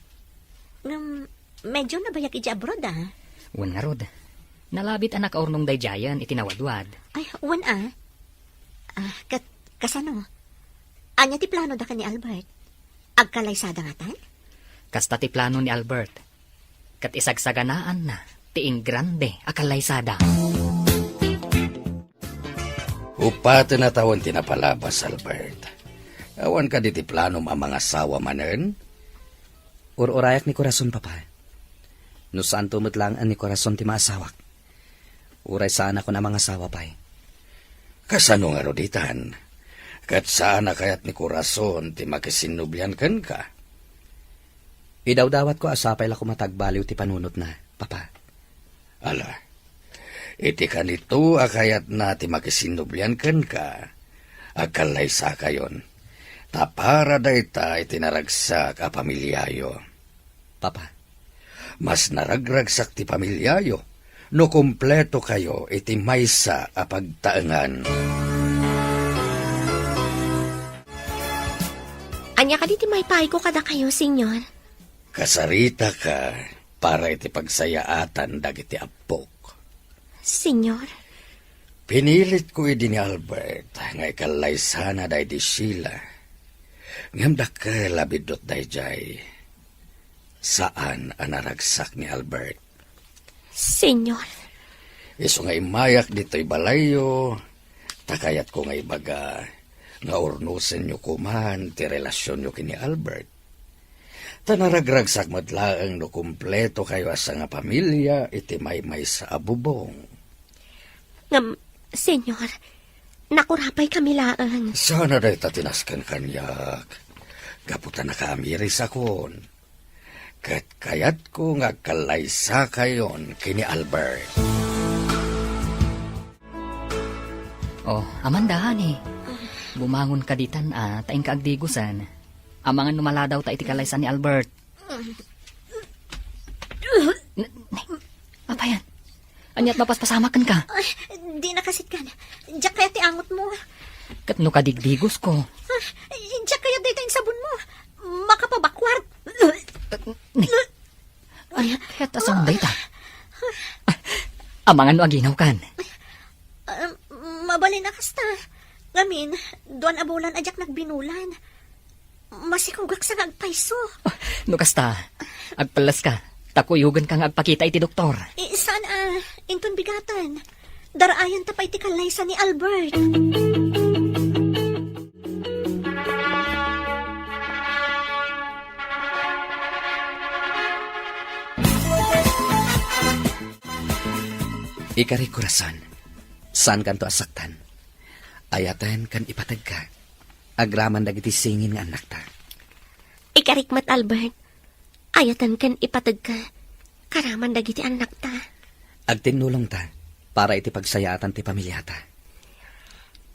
Ngem, medio nabayag idiay abroad, a. Wen ngarud. Nalabit a nakaurnong daydiayen iti nawadwad. Ay, wen, a. Ah, ket, kasano? Ania ti planoda ken ni Albert? Agkallaysada ngatan? Kasta ti plano ni Albert. Ket isagsaganaanna ti ingrande a kallaysada. Upaten a tawen ti napalabas, Albert. Awan kadi ti planom a mangasawa manen? Ur-urayak ni Corazon, Papa. No saanto met laeng a ni Corazon ti maasawak, uray saanakon a mangasawa pay. Kasano ngarud itan? Ket saan a kayat ni Corazon ti makisinnublian kenka? Idawdawatko a sapay la koma ta agbaliw ti panunotna, Papa. Ala, iti kanito a kayatna ti makisinnublian kenka, agkallaysakayon. Ta para dayta iti naragsak a pamiliayo. Papa. Mas naragragsak ti pamiliayo no kumpleto kayo iti maysa a pagtaengan. Ania kadi ti maipayko kadakayo, Senyor? Kasaritaka para iti pagsayaatan dagiti appok. Senyor? Pinilitko idi ni Albert nga ikallaysana daydi Sheila. Ngem dakkel a biddut daydiay. Saan a naragsak ni Albert. Senyor. Isu nga immayak ditoy balayyo, ta kayatko nga ibaga nga urnosenyo koman ti relasionyo ken ni Albert. Ta naragragsak met laeng no kumpleto kayo a sangapamilia iti maymaysa a bubong. Ngem, Senyor, nakurapay kami laeng. Saan a dayta ti nasken kaniak? Gapu ta nakaamirisakon. Ket kayatko nga agkallaysakayon ken ni Albert. Oh, Amanda, honey. Bumangon ka ditan, a, ta inka agdigosen. Amangan no maladawta iti kallaysan ni Albert. N-, n-, apa yan? Ania't mapaspasamak kenka? Ay, di nakasitkan. Diak kayat ti angotmo. Ket no kadigdigosko? Ah, diak kayat dayta insabonmo. Makapabakwart. Ni, ania't kayat a saon dayta? Amangan no aginawkan. Ah, mabalin a kasta. Ngamin, duan a bulan a diak nagbinulan. Masikogak sa nga agpayso. Ah, no kasta, agpallaska, ta kuyogenka nga agpakita iti doktor. Eh, saan a, inton bigaten. Daraayanta pay ti kallaysa ni Albert. Ikarik, korason, saankanto a saktan. Ayaten ken ipategka, agraman dagiti singin nga annakta. Ikarik met, Albert. Ayaten ken ipategka, karaman dagiti annakta. Agtinnulongta para iti pagsayaatan ti pamiliata.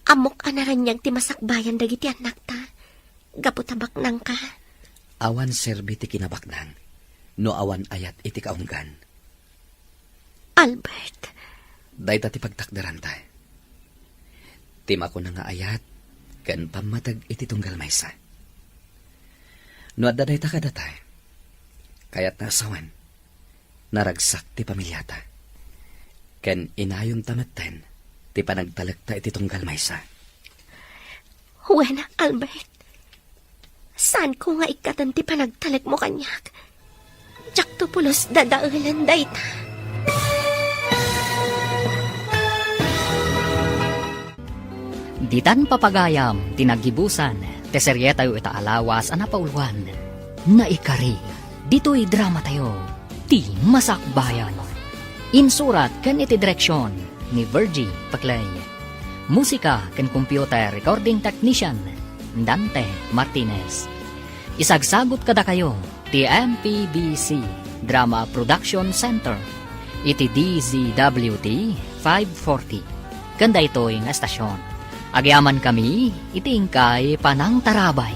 Ammok a naraniag ti masakbayan dagiti annakta, gapu ta baknangka. Awan serbi ti kinabaknang no awan ayat iti kaunggan. Albert. Dayta ti pagtakderanta. Ti makuna nga ayat ken pammateg iti tunggal maysa. No adda dayta kadata, kayatna a sawen, naragsak ti pamiliata. Ken inayonta metten ti panagtalekta iti tunggal maysa. Wen, Albert. Saanko nga ikkaten ti panagtalekmo kaniak. Diakto pulos dadaelen dayta. Ditan papagayam ti naggibusan ti serietayo ita a lawas a napauloan, Naikari. Ditoy dramatayo, Ti Masakbayan. Insurat ken iti direksion ni Virgie Paclay. Musika ken computer recording technician, Dante Martinez. Isagsagut kadakayo ti M P B C Drama Production Center iti D Z W T five forty ken daytoy nga estasion. Agyamankami iti inkay panangtarabay.